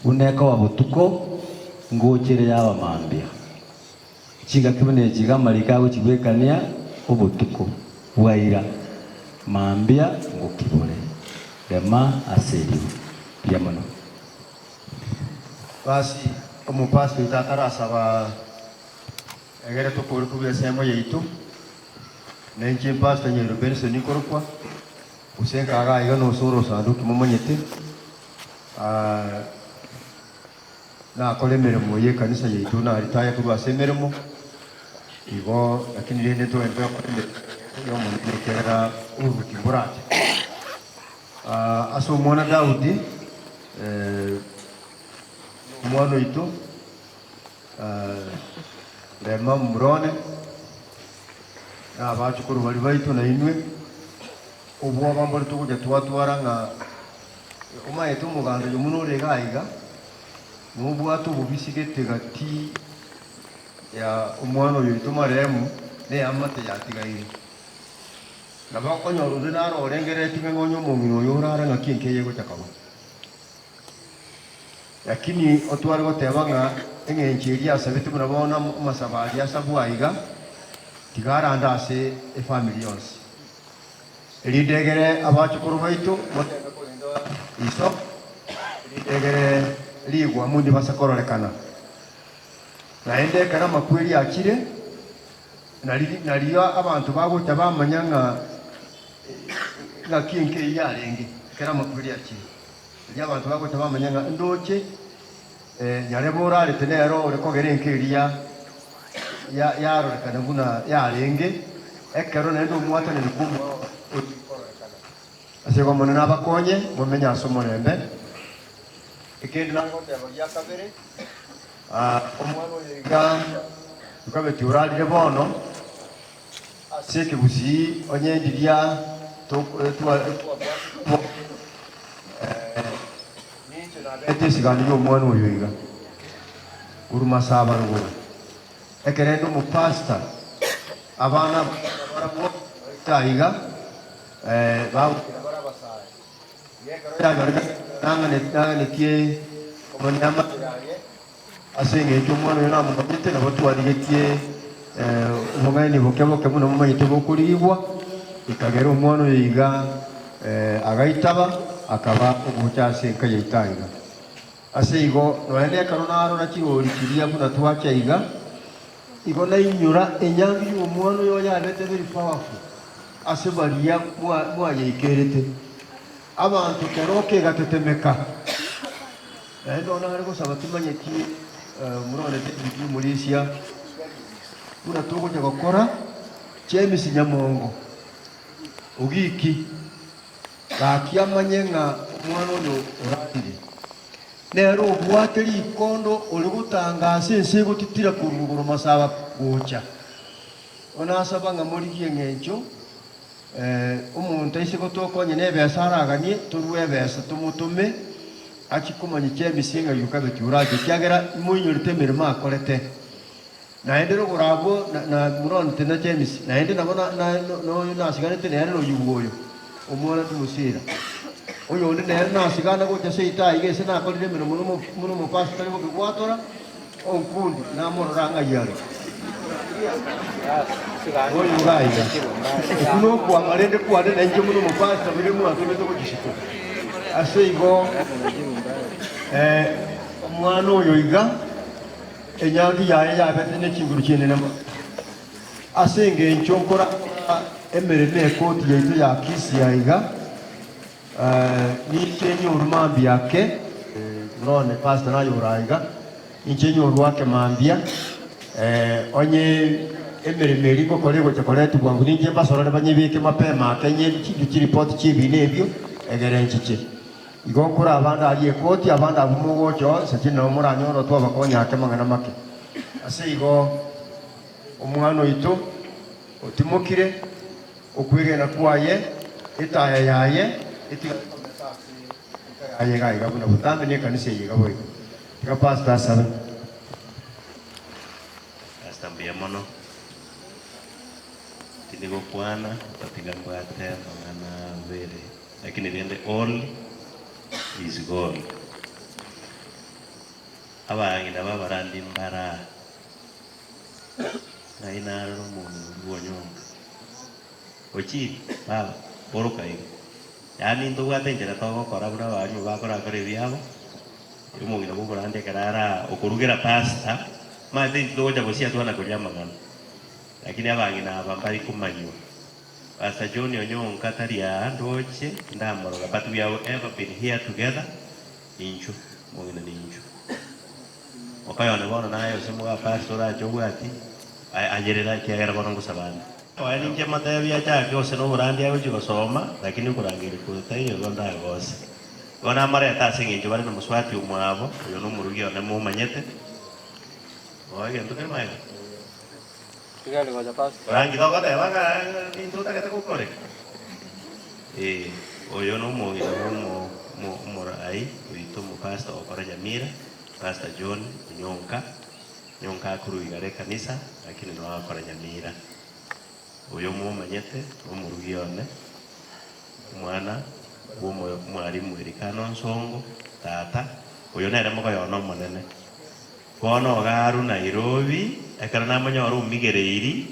buna ekoba botuko, ngocha ere yaba mambia. Chingaki buna echi iga amariko agochibwekania obotuko bwaira, mambia ngokibore. Rema ase erio. Mbuya mono. Basi omopastor oito atarasaba egere tokore korwa ensemo yaito, na inche Pastor Nyairo Benson nkorokwa, gose nkaga aiga nose ore osanduki momanyete, nakora emeremo ye ekanisa yaito naritaya korwa ase emeremo, igo lakini rende ntogende togokora emeremo ya Omonene ekiagera oboruoti mborache. Ase omwana Daudi, omwana oito, Rema murone, na abachukuru baria baito na inwe, obwoba mbore togocha twatwara ng'a omaete omoganda oyo buna ore iga iga, nobwate obobisi gete gati ya omwana oyo oito marehemu na eamate yatigaire. Nabo okonyora onde naro orengereretie ng'a onye omong'ina oyo orare ng'aki enka eye egocha koba. Lakini otware goteba ng'a eng'encho eria asabete buna bono amasabo aria asabwe aiga, tiga arande ase efamiri yonsi. Erinde egere abachukuru baito motebe korenda iso, erinde egere rigwamu ndibase kororekana. Naende ekero amakweri achire, nari nario abanto bagocha bamanya ng'a ng'aki enka eyio yarenge ekero amakweri achire. Erio abanto bagocha bamanya ng'a ndoche nyarebe orarete nere ore kogera enka eria yarorekana buna yarenge, ekero naende omwatanani kw'omwao oria kororekana. Ase igo Omonene abakonye momenye ase omorembe. Ekende nagoteba gia kabere, omwana oyo iga tokabeti orarire bono ase ekegusii onye ndiria Ninche nabete esigani y'omwana oyo iga, korwa Masaba rogoro, ekero inde omopastor, abana aba nabarabwo baito aiga, bagokina bare abasae. Iga ekero yanyorekana nang'anetie komanya amachera aye, Ase engencho omwana oyo namomanyete, nabo twarigetie obong'aini boke boke buna momanyete bokorigigwa, ekagera omwana oyo iga agaitaba, akaba ogocha ase enka yaito aiga. Ase igo, nonya nekero narora chirori chiria buna twacha iga, igo nainyora enyangi y'omwana oyo yabete very powerful ase baria mwayeikerete. Abanto kero kegatetemeka. Naende bono nare gosaba timanyeti morore David omorisia buna togocha gokora James Nyamongo ogiki gaki amanye ng'a omwana oyo orarire nere obwate rikondo ore gotanga ase ense egotitira korwa igoro masaba gocha. Bono nasaba ng'a morigie eng'encho Omonto aise gotoka onye nebesa araganie, torue ebesa tomotome achie komanya chiamisia ng'a Yokabeti orache, ekiagera imoinyorete emeremo akorete. Naende rogoro abwo na moronete na chiamisia, naende nabo noyo nasiganete nere noyio oyo, omwana Drusila. Oyonde nere nasigana gocha seito aiga ase nakorire emeremo buna omopastor tari gokegwatora, Onkundi namorora ng'ai are. Oyo iga aiga. Okwo nokwama rende kwane nainche buna omopastor bire mwantomete gochia isiko. Ase igo omwana oyo iga enyangi yaye yabete ne chinguru chinene mono. Ase engencho nkorakora emeremo ekoti yaito ya Kisii aiga, Ninche nyorwe mambia ake, murone pastor naye ore aiga, ninche nyorwe ake mambia, onye emeremo eria ngokora egocha koretwa bwango ninche mbasorore banyebeke mapema ake nye chinto chiripoti chi'ebina ebio egere nchiche. Igo nkore abande aria ekoti, abande abwo mogocha oo, inse chinde nabo moranyore twabakonya ake mang'ana make. Ase igo omwana oito otimokire. Okwegena kwaye, etaya yaye etigare komesa ase enka yaye iga iga buna botambe na ekanisa eye iga boigo. Tiga pastor asabe. Pastor mbuya mono. Tindi gokwana otatiga mbwate amang'ana abere lakini rende all is gold. Abang'ina b'abarandi mbara ng'ai narora omonto oyio bw'onyonka ochii baba boroka iga. Yaani ntobwate enchera togokora buna abarimu bakorakora ebiabo, omong'ina bw'oborandi ekero ara okorugera pastor, omanyete intwe togocha gosia twana koria amang'ana. Lakini abang'ina aba mbari komanywa. Pastor John Onyonka tari aa ndoche ndamorora but we have ever been here together inchwe omong'ina ninchwe. Mokoyone bono naye ose moga pastor orache obwati ayerera ekiagera bono ngosaba ande. Oye ninche motebi achake gose noborandi agochia gosoma lakini okorangeria kotaiyo igo ndagose. Igo namorete ase eng'encho bare nomosubati omwabo oyo nomorugi one momanyete. Oe egento kere magega. Orangi togoteba ng'a ninto otagete gokoreka. Ee, oyo nomong'ina bwa omorai oito omopastor okora Nyamira, Pastor John Onyonka. Nyonka akorwa igare ekanisa lakini noo akora Nyamira. Oyo momanyete nomorugi one, omwana bwa omwalimu Elikana Onsongo, tata, oyo nere mogoyo one omonene. Bono iga arwe Nairobi, ekero namonyora omigereiri,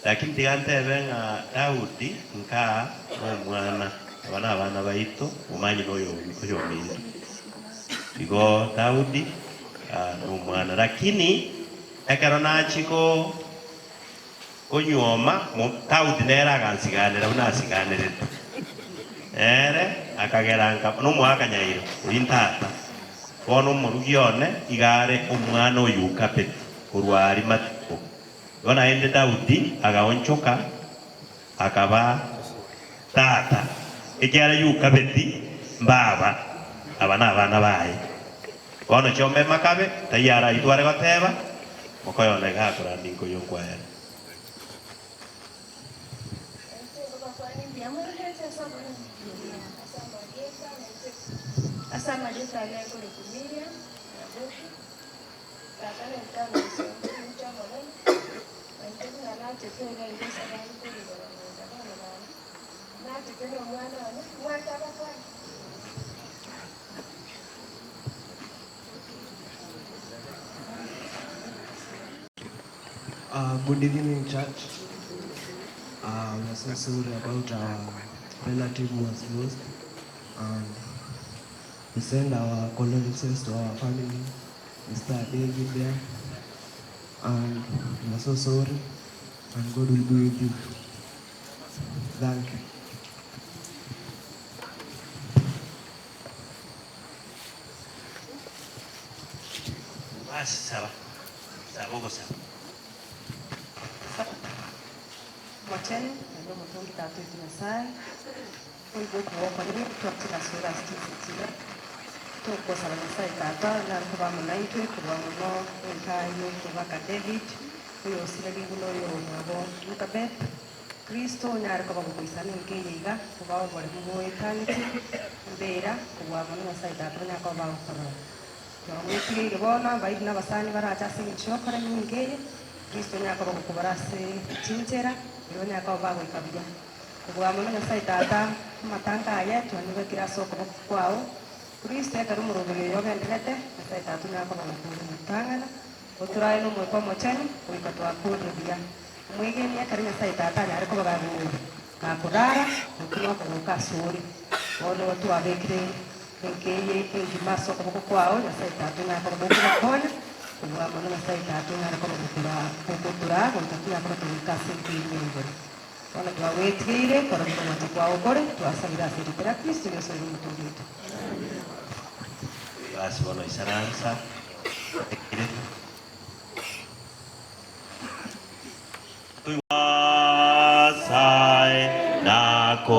lakini tiga ntebe ng'a Daudi nkaa nomwana, aba nabana baito, omanyi noyo oyominto. Igo Daudi nomwana. Lakini ekero nachia konyuoma, Daudi nere agansiganera buna asiganerete. Nere akagera nka nomoaka nyairo, oyio ntata. Bono omorugi one iga are omwana o Yukabedi korwa Arimatiko. Igo naende Daudi agaonchoka akaba tata, ekiagera Yukabedi mbaba, aba nabana baye. Bono chiombe makabe, taiyo araitware goteba, Mokoyona iga akoranda inkoyo nkwayare. Ase amarieta ane nkorokwa Miriam Nyaboke, tata nentano gose omomincha omonene, na inche buna nachete iga iga ase abande korwa igoro gocha bono naende, nachete na omwana one, omwake abakwane. Good evening, church. We are so sorry about our relative who was lost, and we send our condolences to our family, Mr. David there, and we are so sorry, and God will be with you. Thank you. Basi saba, saba ogosaba. Omochenu, naende omotongi Tata oito Nyasae, oigwe okogokwa twachire ase ore ase chinse chiria. Togosaba Nyasae Tata nare koba amo naintwe korwa mono enka y'omobaka David, oyosirerigwe noyo omwabo Yokabeth. Kristo onyare koba gokoisana enka eye iga, kobao oboremu boetaneti, embera, kobua mono Nyasae Tata onyare koba bagokorora. Twamwetigeire bono, abairi na abasani barache ase engencho y'okoremia enka eye, Kristo onyare koba gokobora ase chinchera, erio onyare koba bagoika buya. Kobua mono Nyasae Tata, amatanka aye twanyebekire ase okoboko kwao, Kristo ekero omoroberio oyo ogendererete, Nyasae Tata onyare koba gokotang'ana, otorae n'Omoika Omochenu, goika twakorire buya. Omwegeni ekero Nyasae Tata anyare koba gakorara, okwo nokogoka asore. Bono twabekire enka eye engima ase okoboko kwao, Nyasae Tata onyare koba gokobakonya, kobua mono Nyasae Tata onyare koba gokotoraa goika tonyare koba togoika ase enka eria ya igoro. Bono twagwetigeire korora buna ogwancha kwao kore, twasabire ase erieta ria Kristo Yeso oire omotoori oito. Basi bono isaransa ere. Nyasae nakorende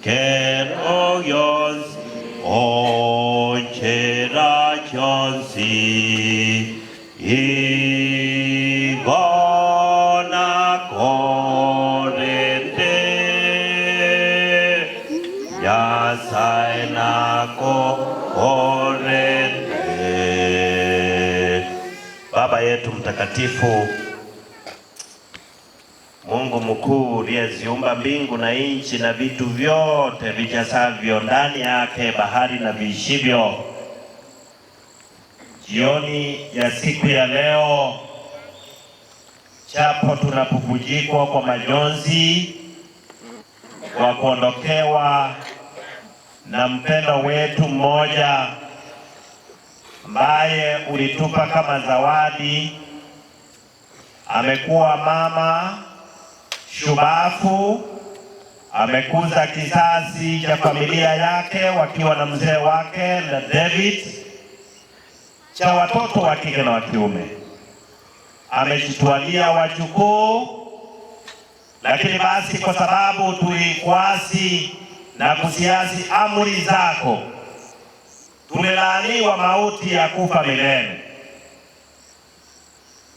kero gionsi, o nchera chionsi, igo nakorende. Nyasae nakorende. Baba yetu mtakatifu, Mungu mkuu uliyeziumba mbingu na nchi na vitu vyote vijazavyo ndani yake, bahari na viishivyo, jioni ya siku ya leo, japo tunapupujikwa kwa majonzi wa kuondokewa na mpendo wetu mmoja ambaye ulitupa kama zawadi. Amekuwa mama shubafu, amekuza kizazi cha familia yake wakiwa na mzee wake na David, cha watoto wa kike na wa kiume. Amejitwalia wajukuu, lakini basi kwa sababu tulikuasi na kusiasi amri zako, tumelaaniwa mauti ya kufa milele.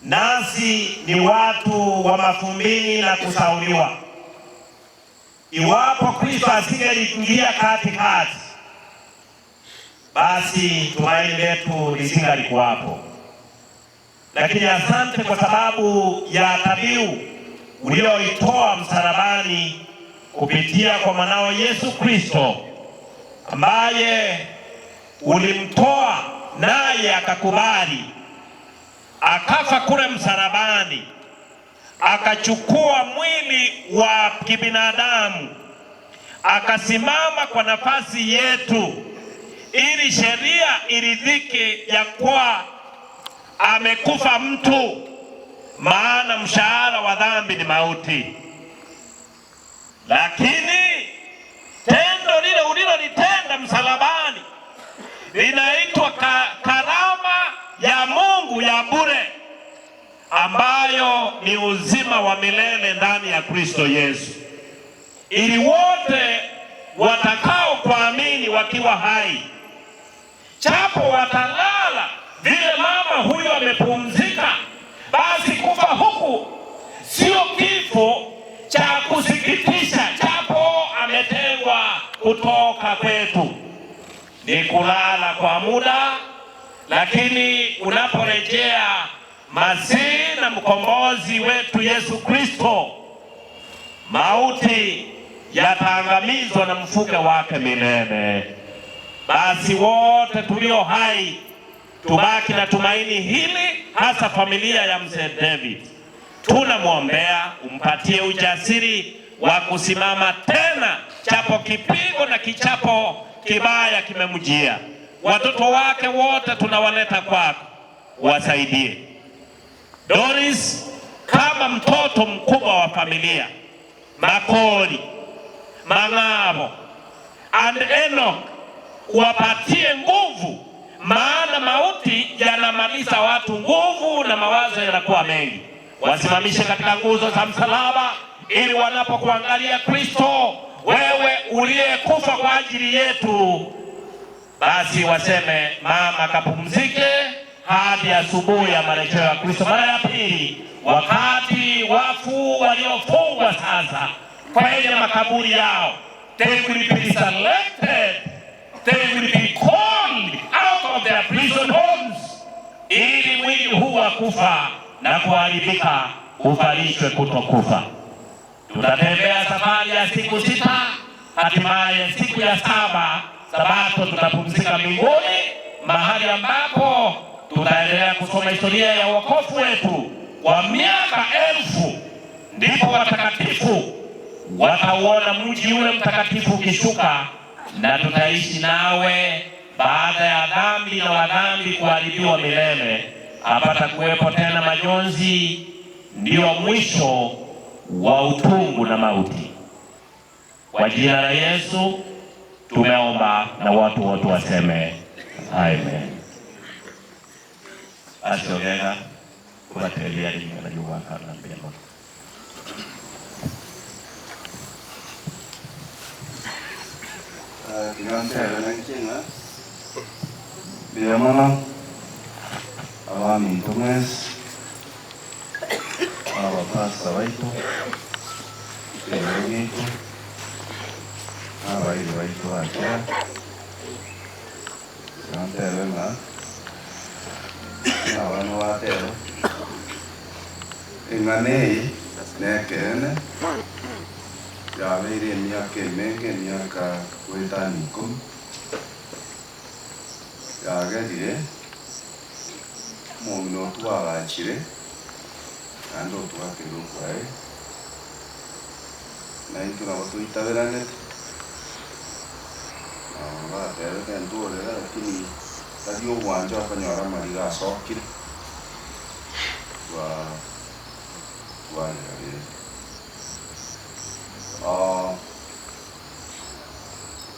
Nasi ni watu wa mafumbini na kusauliwa. Iwapo Kristo asingeliingia katikati, basi tumaini letu lisingalikuwapo. Lakini asante kwa sababu ya dhabihu ulioitoa msalabani kupitia kwa mwanao Yesu Kristo, ambaye ulimtoa naye akakubali, akafa kule msalabani, akachukua mwili wa kibinadamu, akasimama kwa nafasi yetu, ili sheria iridhike ya kuwa amekufa mtu, maana mshahara wa dhambi ni mauti. Lakini tendo lile ulilolitenda msalabani linaitwa karama ya Mungu ya bure, ambayo ni uzima wa milele ndani ya Kristo Yesu, ili wote watakao kuamini wakiwa hai, japo watalala vile mama huyo amepumzika, basi kufa huku sio kifo cha kusikitisha, japo ametengwa kutoka kwetu, ni kulala kwa muda, lakini unaporejea Masihi na mkombozi wetu Yesu Kristo, mauti yataangamizwa na mfuke wake milele. Basi wote tulio hai tubaki na tumaini hili, hasa familia ya mzee David. Tunamwombea umpatie ujasiri wa kusimama tena, chapo kipigo na kichapo kibaya kimemjia. Watoto wake wote tunawaleta kwako, wasaidie. Doris kama mtoto mkubwa wa familia, Makori, Mang'abo and Enoch, wapatie nguvu, maana mauti yanamaliza watu nguvu na mawazo yanakuwa mengi. Wasimamishe katika nguzo za msalaba, ili wanapokuangalia Kristo, wewe uliyekufa kwa ajili yetu, basi waseme mama kapumzike hadi asubuhi ya marejeo ya Kristo mara ya pili, wakati wafu waliofungwa sasa kwenye makaburi yao, they will be selected, they will be called out of their prison homes, ili mwili huu wa kufa na kuharibika uvalishwe kutokufa. Tutatembea safari ya siku 6, hatimaye siku ya 7 Sabato tutapumzika mbinguni, mahali ambapo tutaendelea kusoma historia ya wokovu wetu kwa miaka 1000. Ndipo watakatifu watauona mji ule mtakatifu ukishuka, na tutaishi nawe baada ya dhambi na wadhambi kuharibiwa milele. Hapata kuwepo tena majonzi, ndio mwisho wa utungu na mauti. Kwa jina la Yesu tumeomba, na watu wote waseme amen. Basi ongea kubatelia ringa na kana mbele. Tingantere Biamana abaminto mwesi abapasta baitu ebiro bitu n'abairi baitu bakira tingantere ng'a abana batero Eng'ana eye nekeene, yabeire emiaka emenge, emiaka goetania ikomi, yagerire omong'ina otwagachire naende otwakeire okwaye, naintwe nabo toitaberanete, nabo batebete ntorere lakini tari ogwancha okonyora amariga asokire, twarera rende.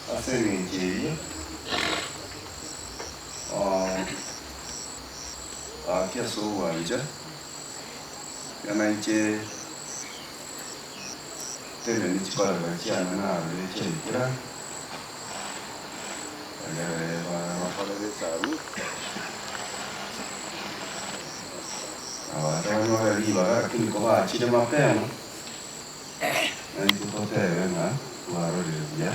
Ase eng'encho eyio, gaki ase ogwancha, tiga nainche ntenene chikorera chiane narorire chiaikera, egere bakorere esaruti, na baria banyore ribaga lakini kobachire mapema. Naintwe totebe ng'a twarorire buya.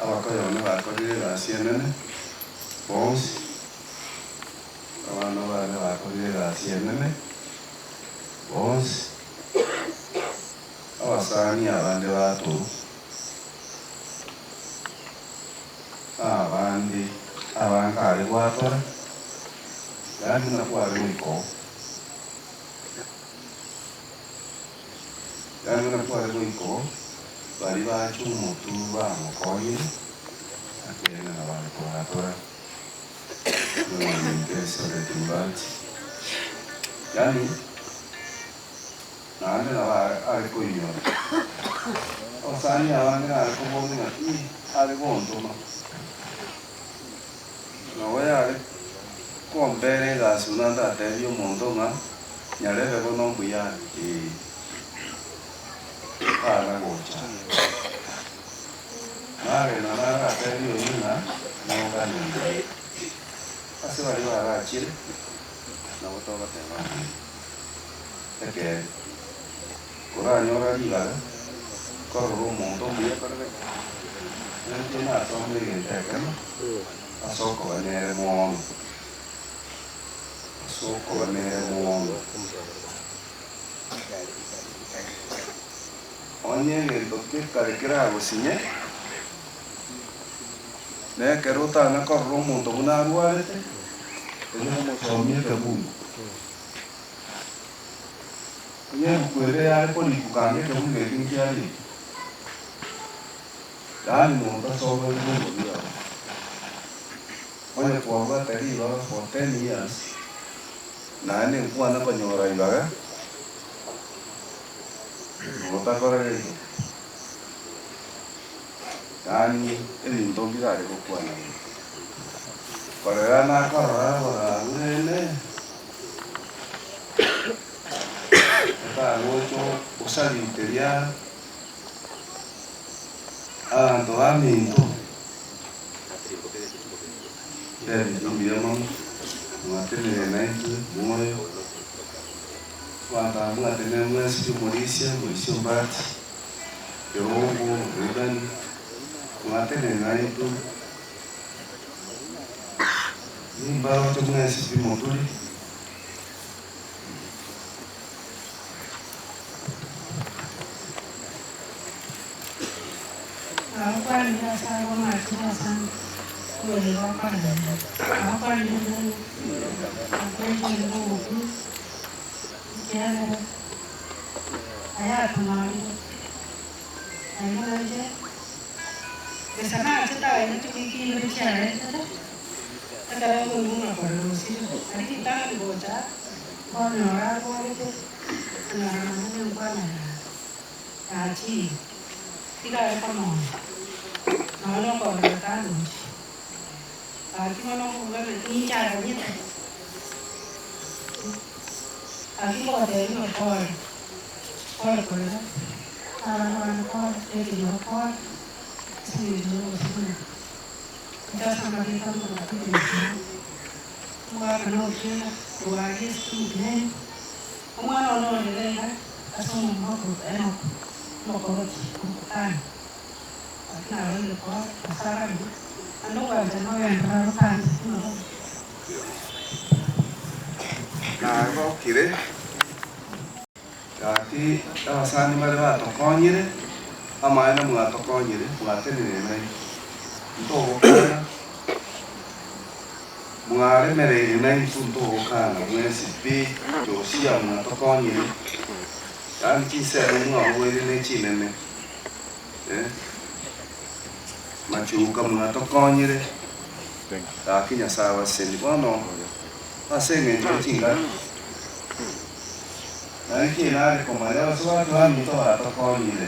Abakoyone bakorire egasi enene bonsi, abana bane bakorire egasi enene bonsi, abasani abande batorwa, na abande abange are gwatora. Yaani buna kware goika oo. Yaani buna kware goika oo, baria bacha omotwe bamokonyire, ekeene nabo are kobatora. Oyominto Elizabeth Mbati. Yaani naende nabo are koinyora. Abasani abange nare koboria ng'a ii are gontoma. Nabo yare kombera egasi buna ndatebie omonto ng'a nyarebe bono mbuya are, ee, tara gocha. Nagenda naratebie oyio ng'a noganywe. Ase baria barachire, nabo togoteba ng'a ekeene. Koranyora ribaga korora omonto omuya korere, nainche nasome egento ekemo ase okoba nere mono, ase okoba nere mono. Onye egento gekare keragosinye, na ekero otana korora omonto buna arwarete, erio omosomie ekebungo. Onye ebuku ere yare korikwa kanga ekebungo ekio nkiarikwa, yaani monto asome ebibungo biao. Onye kwabwate ribaga for ten years, naende nkwana konyora ibaga, otakora gento. Yaani ebinto mbirare gokwana iga. Korera nakorora abarabwo rende. Otagocha osarinteria abanto baminto, David mbuya mono, mwatenenire naintwe moyo, abanto aba mwatenenire mwensi pi omorisia, omorisia Ombati, Kerongo, Reagan, mwatenenire naintwe, nimbaroche mwensi pi moturi. Abakwanire ase abwo mwachire ase omoyega o koremia. Abakwanire buna okwegena ogokwo, ekiagera ayatonyorire, naende nainche gesa nachete aye chiwiki ibere chiaetire, ekero nkoigwa ng'a korera osire, aria ritang'ani gocha Nkonyora arwarete, nkonyora nonya nenkwana yaye yachiire, tiga are komonya, nonya okorora tandochi. Gaki bono nkobuga ng'a ninche aganyete, gaki ngobatebia ng'a pole, pole korera, abana bane pole, na ekenyoro pole, ase eng'encho ya obosibore. Inche ase amarieta nkorokwa Peter Nyasae. Omogaka na Otieno korwa aria esukuru Kinene, omwana one orere iga ase omomura okorokwa Enock, omokoroki korokwa Kani. Gaki nabaire koa ase abande, naende obwanchani bogenderere botange buna bono. Mbuya mono. Nagokire gaki abasani bare batokonyire, amaene mwatokonyire, mwatenenire naintwe. Ntogokana, mwaremereirie naintwe ntogokana mwensi pi, Josia mwatokonyire, yaani chinsemo mwabogoirie ne chinene, eh, Machuka mwatokonyire. Gaki Nyasae abasesenie bono ase engencho ye chingaki. Naki nare komanya abasubati baminto batokonyire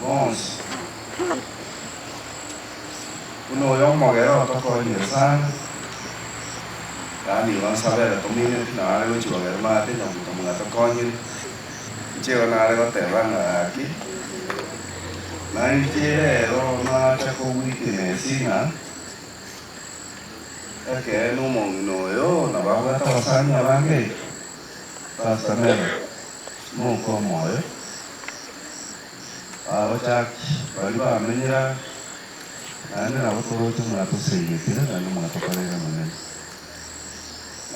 bonsi, buna oyo omogere otokonyire sana, yaani igo nsabere tomineti nare gochia kogera maate nyabuto mwatokonyire. Inche igo nare goteba ng'a gaki, nainche rero nacha kowitness ng'a ekeene omong'ina oyo nabo abwate abasani abange, Pastor Mary, moka omoyo, bagochaki baria bamenyire aa, naende nabo toroche mwatosegetire naende mwatokoreire amanene.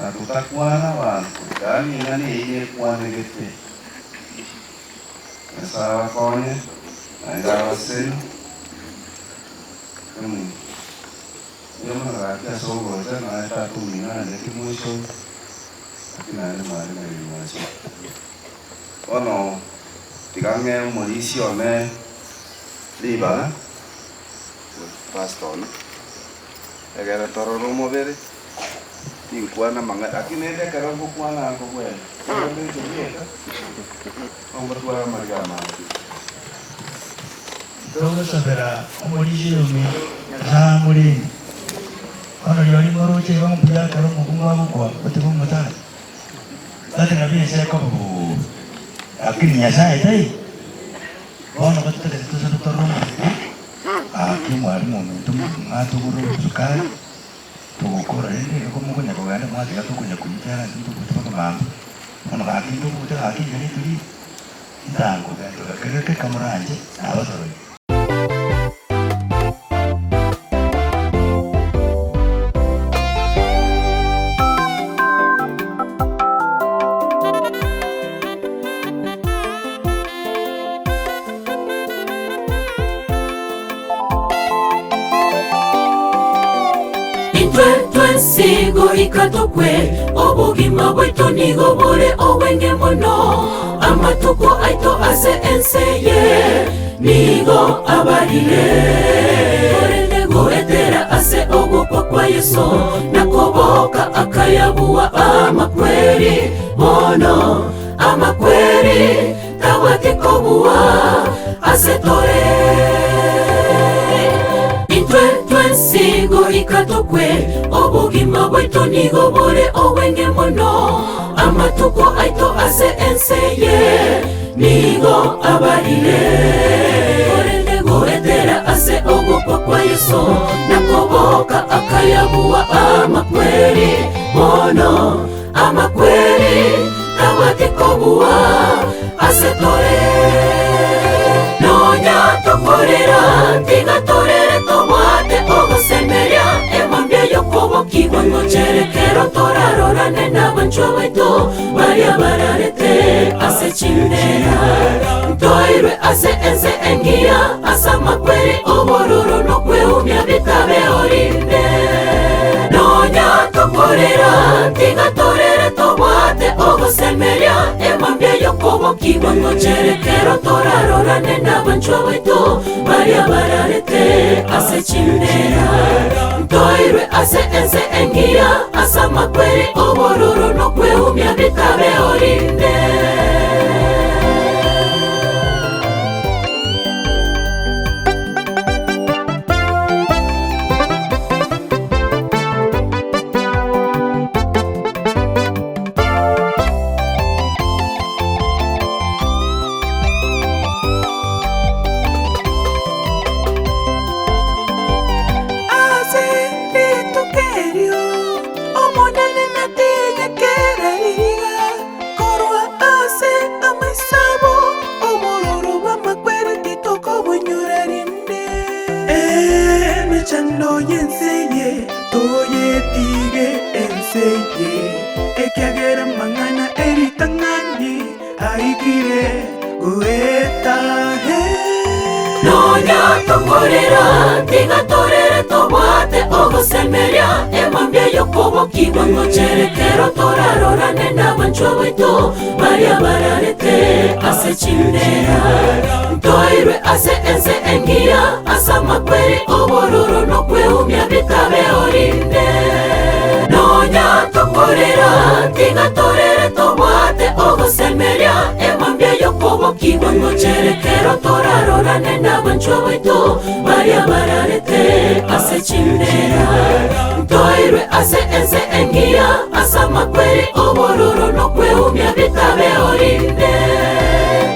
Na totakwana abanto, yaani ing'ana eyio nekwanegete. Nyasae abakonye, naende abasesenie, Amen. Mbuya mono gaki ase ogocha, naye tata omino naende timoiso, naki naende mwaremereiri mwachire. Bono tiga ng'e omorisia one ribaga, pastor one. Ekero torore omobere, tinkwana amang'ana, lakini naende ekero ngokwana nkobwena, ekero ndeche bweka, nongotwara amariga amange. Togosabera omorisia oyo ominto, Nyasae amorende. Bono rirorio moroche igo mbuya ekero omokungu agokwa otiga omosacha, gaki nabio ense ekoba bobe, lakini Nyasae taiyo. Bono gototagete tosabe torore omobere. Gaki omwalimu ominto mwatogorera obosukari, togokora rende iga komokonya kogenda mwatiga tokonya konywa ekiagera intwe ntobuete mpaka mambia. Bono gaki ntobuete gaki enchera eturi ntango gento gake gake kamoranche nabasorori. Intwe twensi goika tokwe, obogima bwaito nigo bore obwenge mono. Amatuko aito ase ense eye nigo abarire. Korende goetera ase ogokwa kwa Yeso na koboka akayabua amakweri, bono amakweri Tabwati kobua ase tore. Intwe twensi goika tokwe, obogima bwaito nigo bore obwenge mono. Amatuko aito ase ense eye nigo abarire. Korende goetera ase ogokwa kwa Yeso na koboka akayabua amakweri, bono Amakweri tabwati kobua ase tore. Nonya tokorera, tiga torere tobwate ogosemeria emambia y'okobokigwa ngochere kero torarorane nabanchwa baito baria bararete ase chimbera. Ntoirwe ase ense engiya ase amakweri obororo nokweumia bitabeo rinde. Nonya tokorera, tiga torere tobwate ogosemeria emambia y'okobokigwa ngochere kero torarorane nabanchwa baito baria bararete ase chimbera. Ntoirwe ase ense engiya ase amakweri obororo nokweumia bitabeo rinde. Ase rituko erio Omonene natige kera riria. Amang'ana eritang'ani aikire goeta. Nonya tokorera, tiga torere tobwate ogosemeria emambia y'okobokigwa ngochere kero torarorane n'abanchwa baito baria bararete ase chimbera ntoirwe ase ense engiya ase amakweri obororo nokweumia bitabe orinde nonya tokorera tiga torere tobwate ogosemeria emambia y'okobokigwa ngochere kero torarorane n'abanchwa baito baria bararete ase chimbera ntoirwe ase ense engiya ase amakweri obororo nokweumia bitabe orinde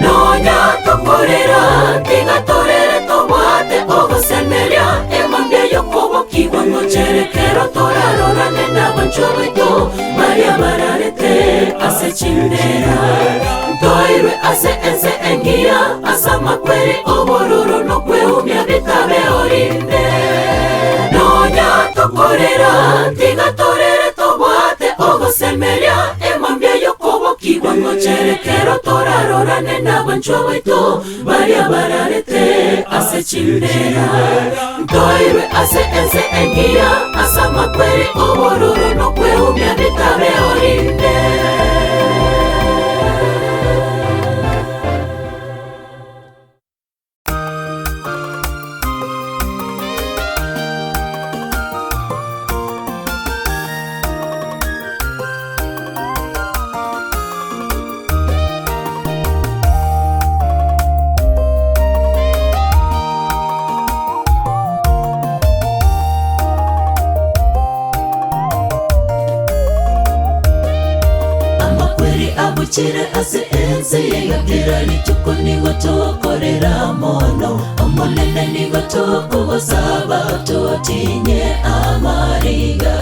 nonya tokorera tiga torere tobwate ogosemeria emambia y'okobokigwa ngochere kero torarorane n'abanchwa baito baria bararete ase chimbera ntoirwe ase ense engiya ase amakweri obororo nokweumia bitabe orinde nonya tokorera tiga torere tobwate ogosemeria emambia y'okobokigwa ngochere kero torarorane n'abanchwa baito baria bararete ase chimbera ntoirwe ase ense engiya ase amakweri obororo nokweumia bitabe orinde. Amakweri abuchire ase ense yegakera rituko nigo tokorera mono omonene nigo tokogosaba totinye amariga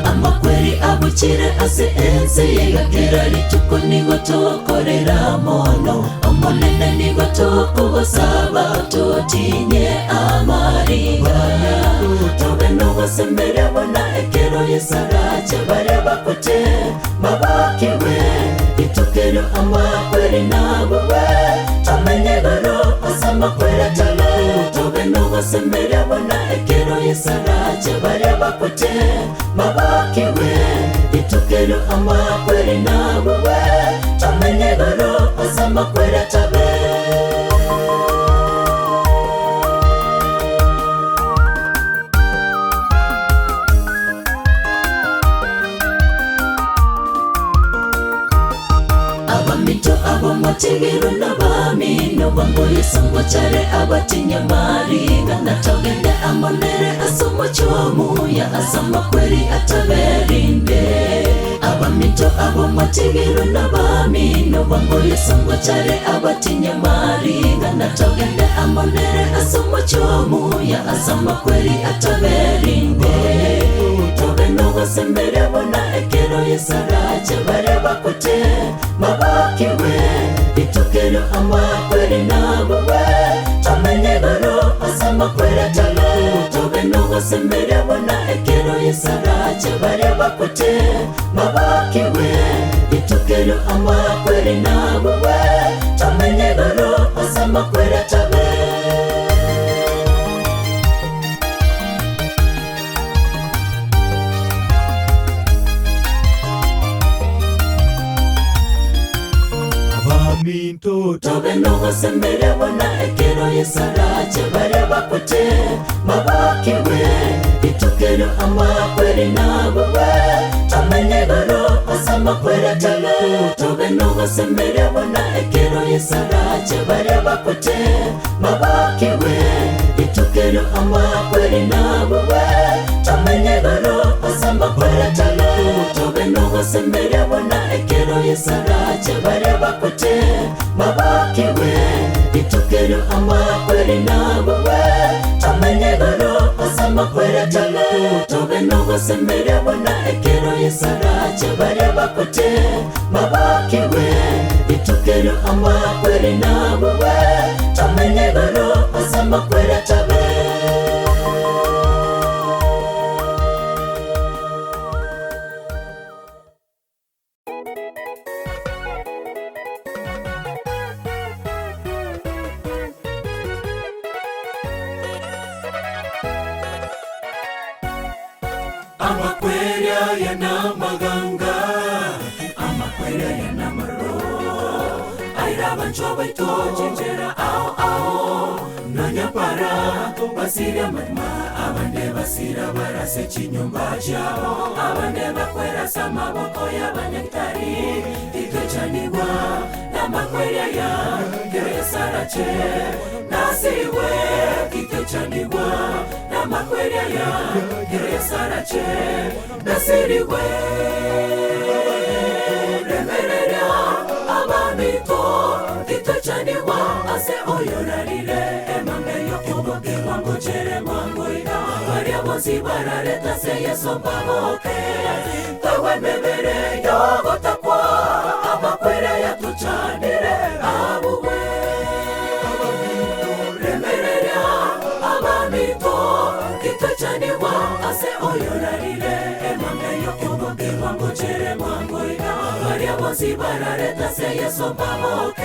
amakweri abuchire ase ense yegakera rituko nigo tokorera mono omonene nigo tokogosaba totinye amariga tobe nogosemberia bona ekero yesarache baria bakote babakiwe itukero amakweri nabowe tomenye goro ase amakweri atale tobe nogosemberia bona ekero yesarache baria bakote babakiwe itukero amakweri nabowe tomenye goro ase amakweri atabe. Abamito abamategero n'abamino bamboyesangwa cyare abatinyamariga natogende amonere asomochomuya asamakweri ataberinde abamito abamategero n'abamino bamboyesangwa cyare abatinyamariga natogende amonere asomochomuya asamakweri ataberinde tobe nogosemberia bona ekero yesarache baria bakote babakiwe itukero amakweri nabowe tomenye goro ase amakweri atale tobe nogosemberia bona ekero yesarache baria bakote babakiwe itukero amakweri nabowe tomenye goro ase amakweri atabe. Abaminto tobe nogosemberia bona ekero yesarache baria bakote babakiwe itukero amakweri nabowe tomenye goro ase amakweri atale tobe nogosemberia bona ekero yesarache baria bakote babakiwe itukero amakweri nabowe tomenye goro ase amakweri atale tobe nogosemberia bona ekero yesarache baria bakote babakiwe itukero amakweri nabowe tomenye goro ase amakweri atale tobe nogosemberia bona ekero yesarache baria bakote babakiwe itukero amakweri nabowe tomenye goro ase amakweri atabe. Amakweri aya namaganga, amakweri aya namaroro, aira abanchwa baito chinchera ao ao, nonya para basiria amarima, abande basira barase chinyomba chiabo, abande bakwerasa amaboko y'abanyagitari, titwechanigwa namakweri aya, kero Yesu arache nasirigwe, titwechanigwa namakweri aya, kero Yesu arache nasirigwe. Remereria abamito titwechanigwa ase oyorarire emambe yokobokigwa ngochere mwangoiga baria bonsi barareta se Yesu mbaboke tagwe emebere yogotakwa amakwere yatuchanire abugwe. Remereria abamito titwechanigwa ase oyorarire emambe yokobokigwa ngochere mwangoiga baria bonsi barareta se Yesu mbaboke.